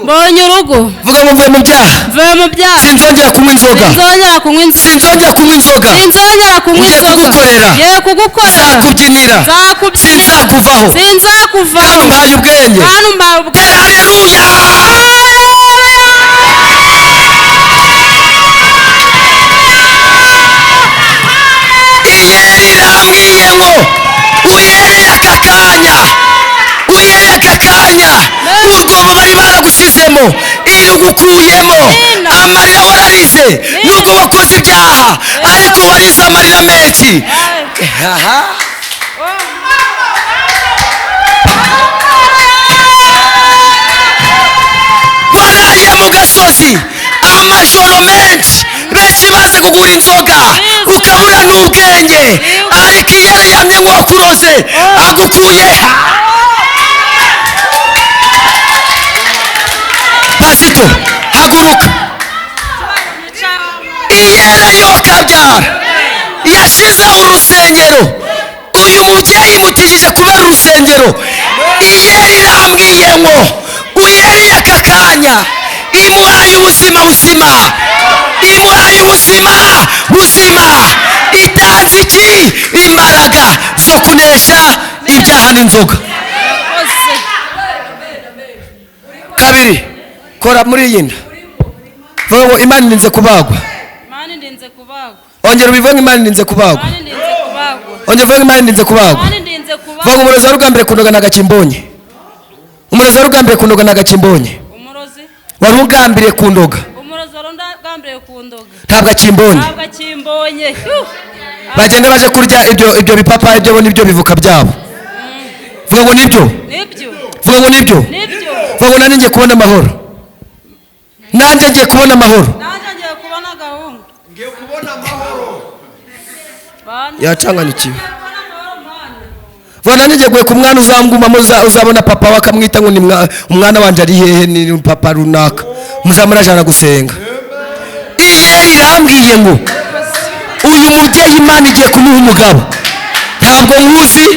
mbonye urugo. Vuga ngo mvuye mu byaha, mvuye mu byaha, sinzongera kunywa inzoga, sinzongera kunywa inzoga, sinzongera kunywa inzoga, sinzongera kunywa inzoga. Ngiye kugukorera, ngiye kugukorera, nzakubyinira, nzakubyinira, sinzakuvaho, sinzakuvaho, kandi umpaye ubwenge, kandi umpaye ubwenge. Haleluya. Iyera irambwiye ngo uhereye aka kanya, uhereye aka kanya, urwobo bari baragushyizemo irugukuyemo. Amarira wararize nubwo wakoze ibyaha, ariko warize amarira menshi. Waraye mu gasozi amajoro menshi, benshi baze kugura inzoga ukabura n'ubwenge, ariko Iyera yamye ngo wakuroze agukuye. Pasito, haguruka. Iyera yokabyara yashizeho urusengero. Uyu mubyeyi mutijije kubera urusengero. Iyera irambwiye ngo uhereye aka kanya imuhaye ubuzima buzima, imuhaye ubuzima buzima, itanze iki? Imbaraga zo kunesha ibyaha n'inzoga. Kabiri, kora muri iyi nda. Vuga ngo Imana irinze kubagwa. Imana indinze kubagwa. Ongera ubivuge ngo Imana irinze kubagwa. Imana indinze kubagwa. Ongera uvuge ngo Imana irinze kubagwa. Imana indinze kubagwa. Vuga ngo umurozi wari ugambiriye kundoga nagakimbonye. Umurozi wari ugambiriye kundoga nagakimbonye. Umurozi wari ugambiriye kundoga. Umurozi wari ugambiriye kundoga. Ntabwo akimbonye. Ntabwo akimbonye. Bagende baje kurya ibyo bipapayi byo nibyo bivuka byabo. Vuga ngo nibyo. Nibyo. Vuga ngo nibyo. Nibyo. Vuga ngo nanjye ngiye kubona amahoro. Nanjye ngiye kubona amahoro. Nanjye ngiye kubona gahungu. Ngiye kubona amahoro. Yacanganikiwe. Vuga nanjye ngiye guheka umwana uzamgumamo, uzabona papa we akamwita ngo ni umwana wanje ari hehe, ni papa runaka. Muzamurajana gusenga. Iyera irambwiye ngo uyu mubyeyi Imana igiye kumuha umugabo. Ntabwo nkuzi,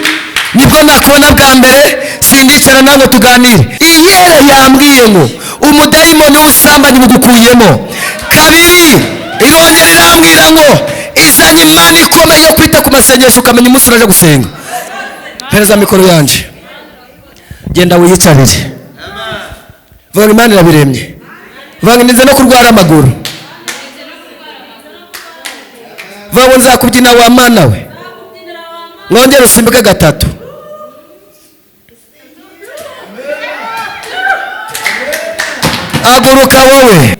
nibwo nakubona bwa mbere, sindicara nawe tuganire. Iyera yambwiye ngo umudayimoni w'ubusambanyi bugukuyemo. Kabiri, irongera irambwira ngo izanye Imana ikomeye yo kwita ku masengesho, ukamenya umunsi uraje gusenga. Pereza mikoro yanje, genda wiyicarire. Vuga ngo Imana irabiremye. Vuga ngo ndinze no kurwara amaguru. Vuga ngo nzakubyina wa mana we. Mwongere usimbuke gatatu. Haguruka wowe,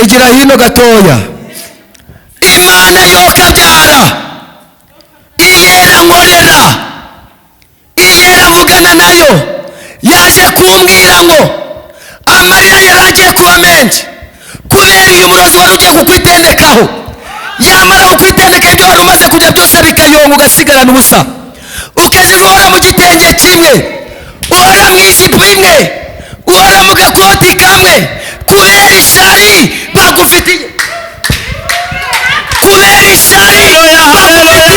igira hino gatoya. Imana yokabyara iyera nkorera iyera mvugana nayo yaje kumbwira ngo amarira yari agiye kuba menshi kubera uyu murozi wari ugiye kukwitendekaho. Yamara kukwitendeka ibyo wari umaze kurya byose bikayonga, ugasigarana ubusa, ukajya uhora mu gitenge kimwe, uhora mu ijipo imwe, uhora mu gakoti kamwe, kubera ishari bagufitiye, kubera ishari bagufitiye.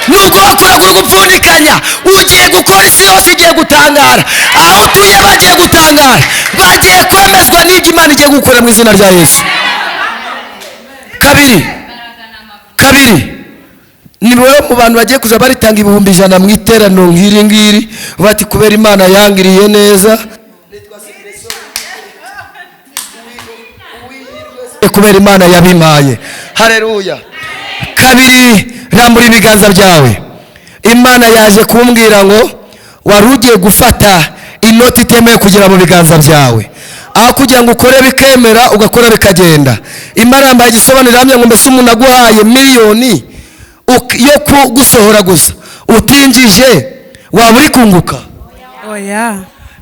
Nubwo wakora kuri gupfundikanya, ugiye gukora isi yose igiye gutangara, aho utuye bagiye gutangara, bagiye kwemezwa n'ibyo Imana igiye gukora mu izina rya Yesu. Kabiri kabiri, ni wowe mu bantu bagiye kuza baritanga 100,000 mu iteraniro nk'iri ngiri, bati kubera Imana yangiriye neza, kubera Imana yabimpaye. Haleluya. Kabiri, rambura ibiganza byawe. Imana yaje kumbwira ngo wari ugiye gufata inoti itemewe kugera mu biganza byawe, aho kugira ngo ukore bikemera ugakora bikagenda. Imana yambaye igisobanuro iramya ngo mbese umuntu aguhaye miliyoni yo kugusohora gusa utinjije waba uri kunguka? Oya.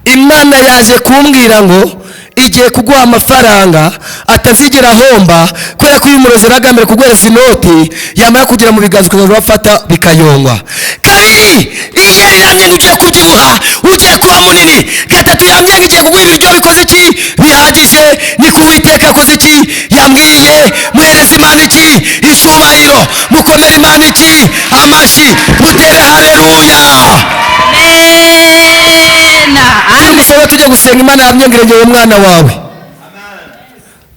Imana yaje kumbwira ngo igiye kuguha amafaranga atazigera ahomba, kubera ko uyu murozi aragambira kuguhereza inoti, yamara kugera mu biganza ukazajya urafata bikayongwa. Kabiri, iyo iramye ngo ugiye kubyibuha, ugiye kuba munini. Gatatu, yamye ngo igiye kuguha ibiryo bikoze iki bihagije. Niko Uwiteka akoze iki yambwiye. Muhereze Imana iki icyubahiro, mukomere Imana iki amashyi, mutere haleluya. Amen. Tujya gusenga, Imana yamye ngo irengere umwana wawe,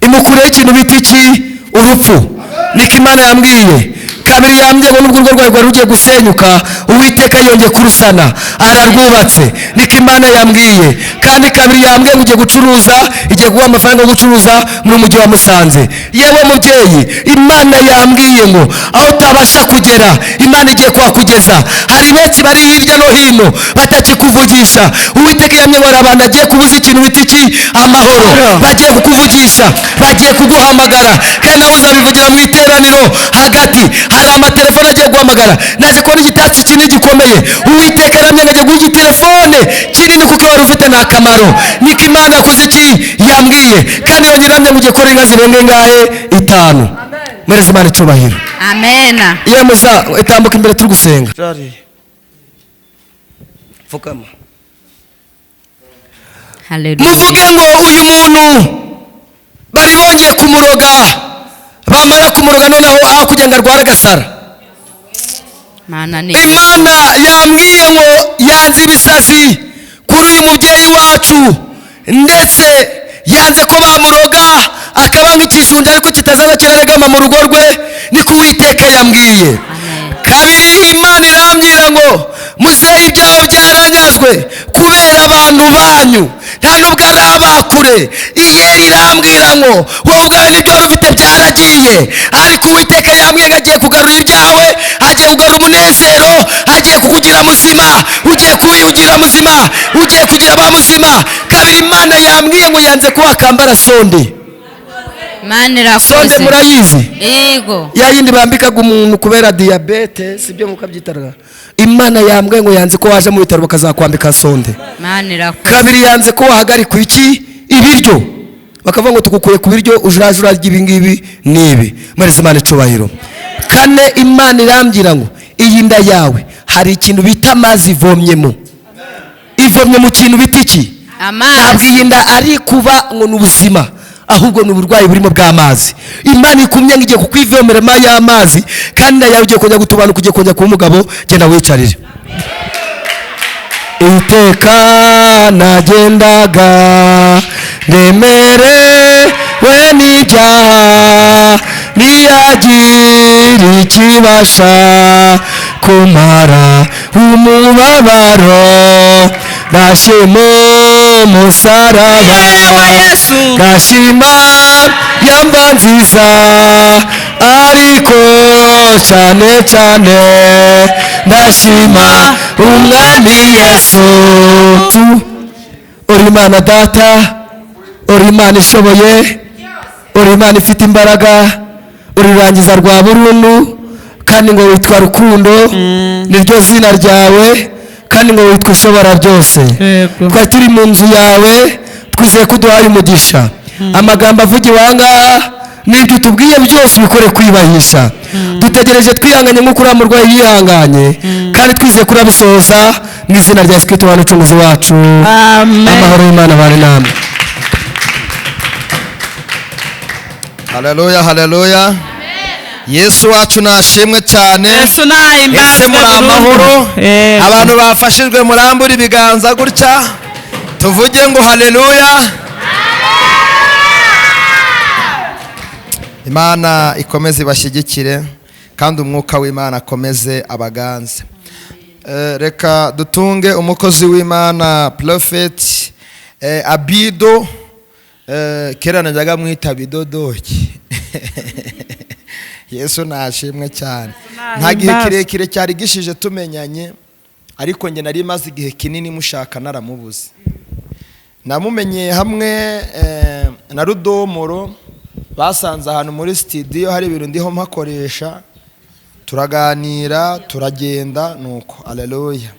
imukureho ikintu bita iki urupfu. Niko Imana yambwiye. Kabiri, yambwiye ngo nubwo urugo rwawe rwari rugiye gusenyuka, Uwiteka yongeye kurusana ararwubatse. Niko Imana yambwiye. Kandi kabiri, yambwiye ngo ugiye gucuruza, igiye kuguha amafaranga yo gucuruza muri mujyi wa Musanze. Yewe mubyeyi, Imana yambwiye ngo aho utabasha kugera Imana igiye kuhakugeza. Hari benshi bari hirya no hino batakikuvugisha. Uwiteka yambwiye ngo hari abantu agiye kubuza ikintu bita iki amahoro, bagiye kukuvugisha, bagiye kuguhamagara, kandi nawe uzabivugira mu iteraniro hagati. Hari amatelefone agiye guhamagara. Naje kubona igitatsi kinini gikomeye. Uwiteka aramye ngo agiye guha igitelefone kinini kuko wari ufite nta kamaro. Niko Imana yakoze iki yambwiye. Kandi yongera aramye ngo ugiye korora inka zirenga ingahe? 5. Mwereze Imana icyubahiro. Amen. Iyo muza itambuka imbere turi gusenga. Pfukama. Haleluya. Muvuge ngo uyu muntu bari bongeye kumuroga, bamara kumuroga noneho aho kugira ngo arware agasara. Imana yambwiye ngo yanze ibisazi kuri uyu mubyeyi wacu, ndetse yanze ko bamuroga akabanga ikijunja ariko kitazaza kiraregama mu rugo rwe. Niko Uwiteka yambwiye. Kabiri, Imana irambwira ngo muzehe ibyawe byaranyazwe kubera abantu banyu, nta nubwo ari abakure. Iyeri irambwira ngo wowe ubwawe n'ibyo wari ufite byaragiye, ariko Uwiteka yambwiye ngo agiye kugarura ibyawe, agiye kugarura umunezero, agiye kukugira muzima, ugiye kugira muzima, ugiye kugira ba muzima. Kabiri, Imana yambwiye ngo yanze ko wakambara sonde. Sonde murayizi? Yego. Ya yindi bambikaga umuntu kubera diabete, sibyo mukabyitaraga. Imana yambwiye ngo yanze ko waje mu bitaro bakazakwambika sonde. Kabiri, yanze ko wahagarika iki ibiryo, bakavuga ngo tugukuye ku biryo ujuraje urarya ibi ngibi nibi. Mwereze Imana icyubahiro. Kane, Imana irambwira ngo iyi nda yawe hari ikintu bita amazi ivomyemo, ivomye mu kintu bita iki amazi. Ntabwo iyi nda ari kuba ngo ni ubuzima, ahubwo ni uburwayi burimo bw'amazi. Imana ikumye ngo igiye kukwivomera y'amazi, kandi yawe ugiye kongera gutubanuka, ugiye kongera kuba umugabo. Genda wicarire. Iteka nagendaga ndemerewe n'ibyaha, ntiyagira ikibasha kumara umubabaro. Ndashima umusaraba, ndashima yamba nziza, ariko cyane cyane ndashima Umwami Yesu. Uri Imana Data, uri Imana ishoboye, uri Imana ifite imbaraga, uri rurangiza rwa burundu, kandi ngo witwa Rukundo, niryo zina ryawe, kandi ngo witwa Ushobora Byose. Yego. Twari turi mu nzu yawe, twizeye ko uduhaye umugisha. Amagambo avugiwe aha ngaha n'ibyo utubwiye byose ubikore kwibahisha. Dutegereje twihanganye nk'uko uriya murwayi yihanganye, kandi twizeye ko urabisohoza mu izina rya Yesu Kristo wa Mucunguzi wacu. Amen. Amahoro y'Imana abane namwe. Haleluya, haleluya! Yesu wacu nashimwe cyane. Yesu nahimbazwe. Ese muri amahoro? Yego. Abantu bafashijwe, murambura ibiganza gutya, tuvuge ngo haleluya. Imana ikomeze ibashyigikire, kandi umwuka w'Imana akomeze abaganze. Reka dutunge umukozi w'Imana, Prophet Abido. Kera najyaga mwita Bidodoki. Yesu nashimwe cyane. Nta gihe kirekire cyari gishije tumenyanye, ariko njye nari maze igihe kinini mushaka naramubuze. Namumenyeye hamwe na Rudomoro, basanze ahantu muri studio hari ibintu ndiho mpakoresha, turaganira, turagenda, nuko aleluya.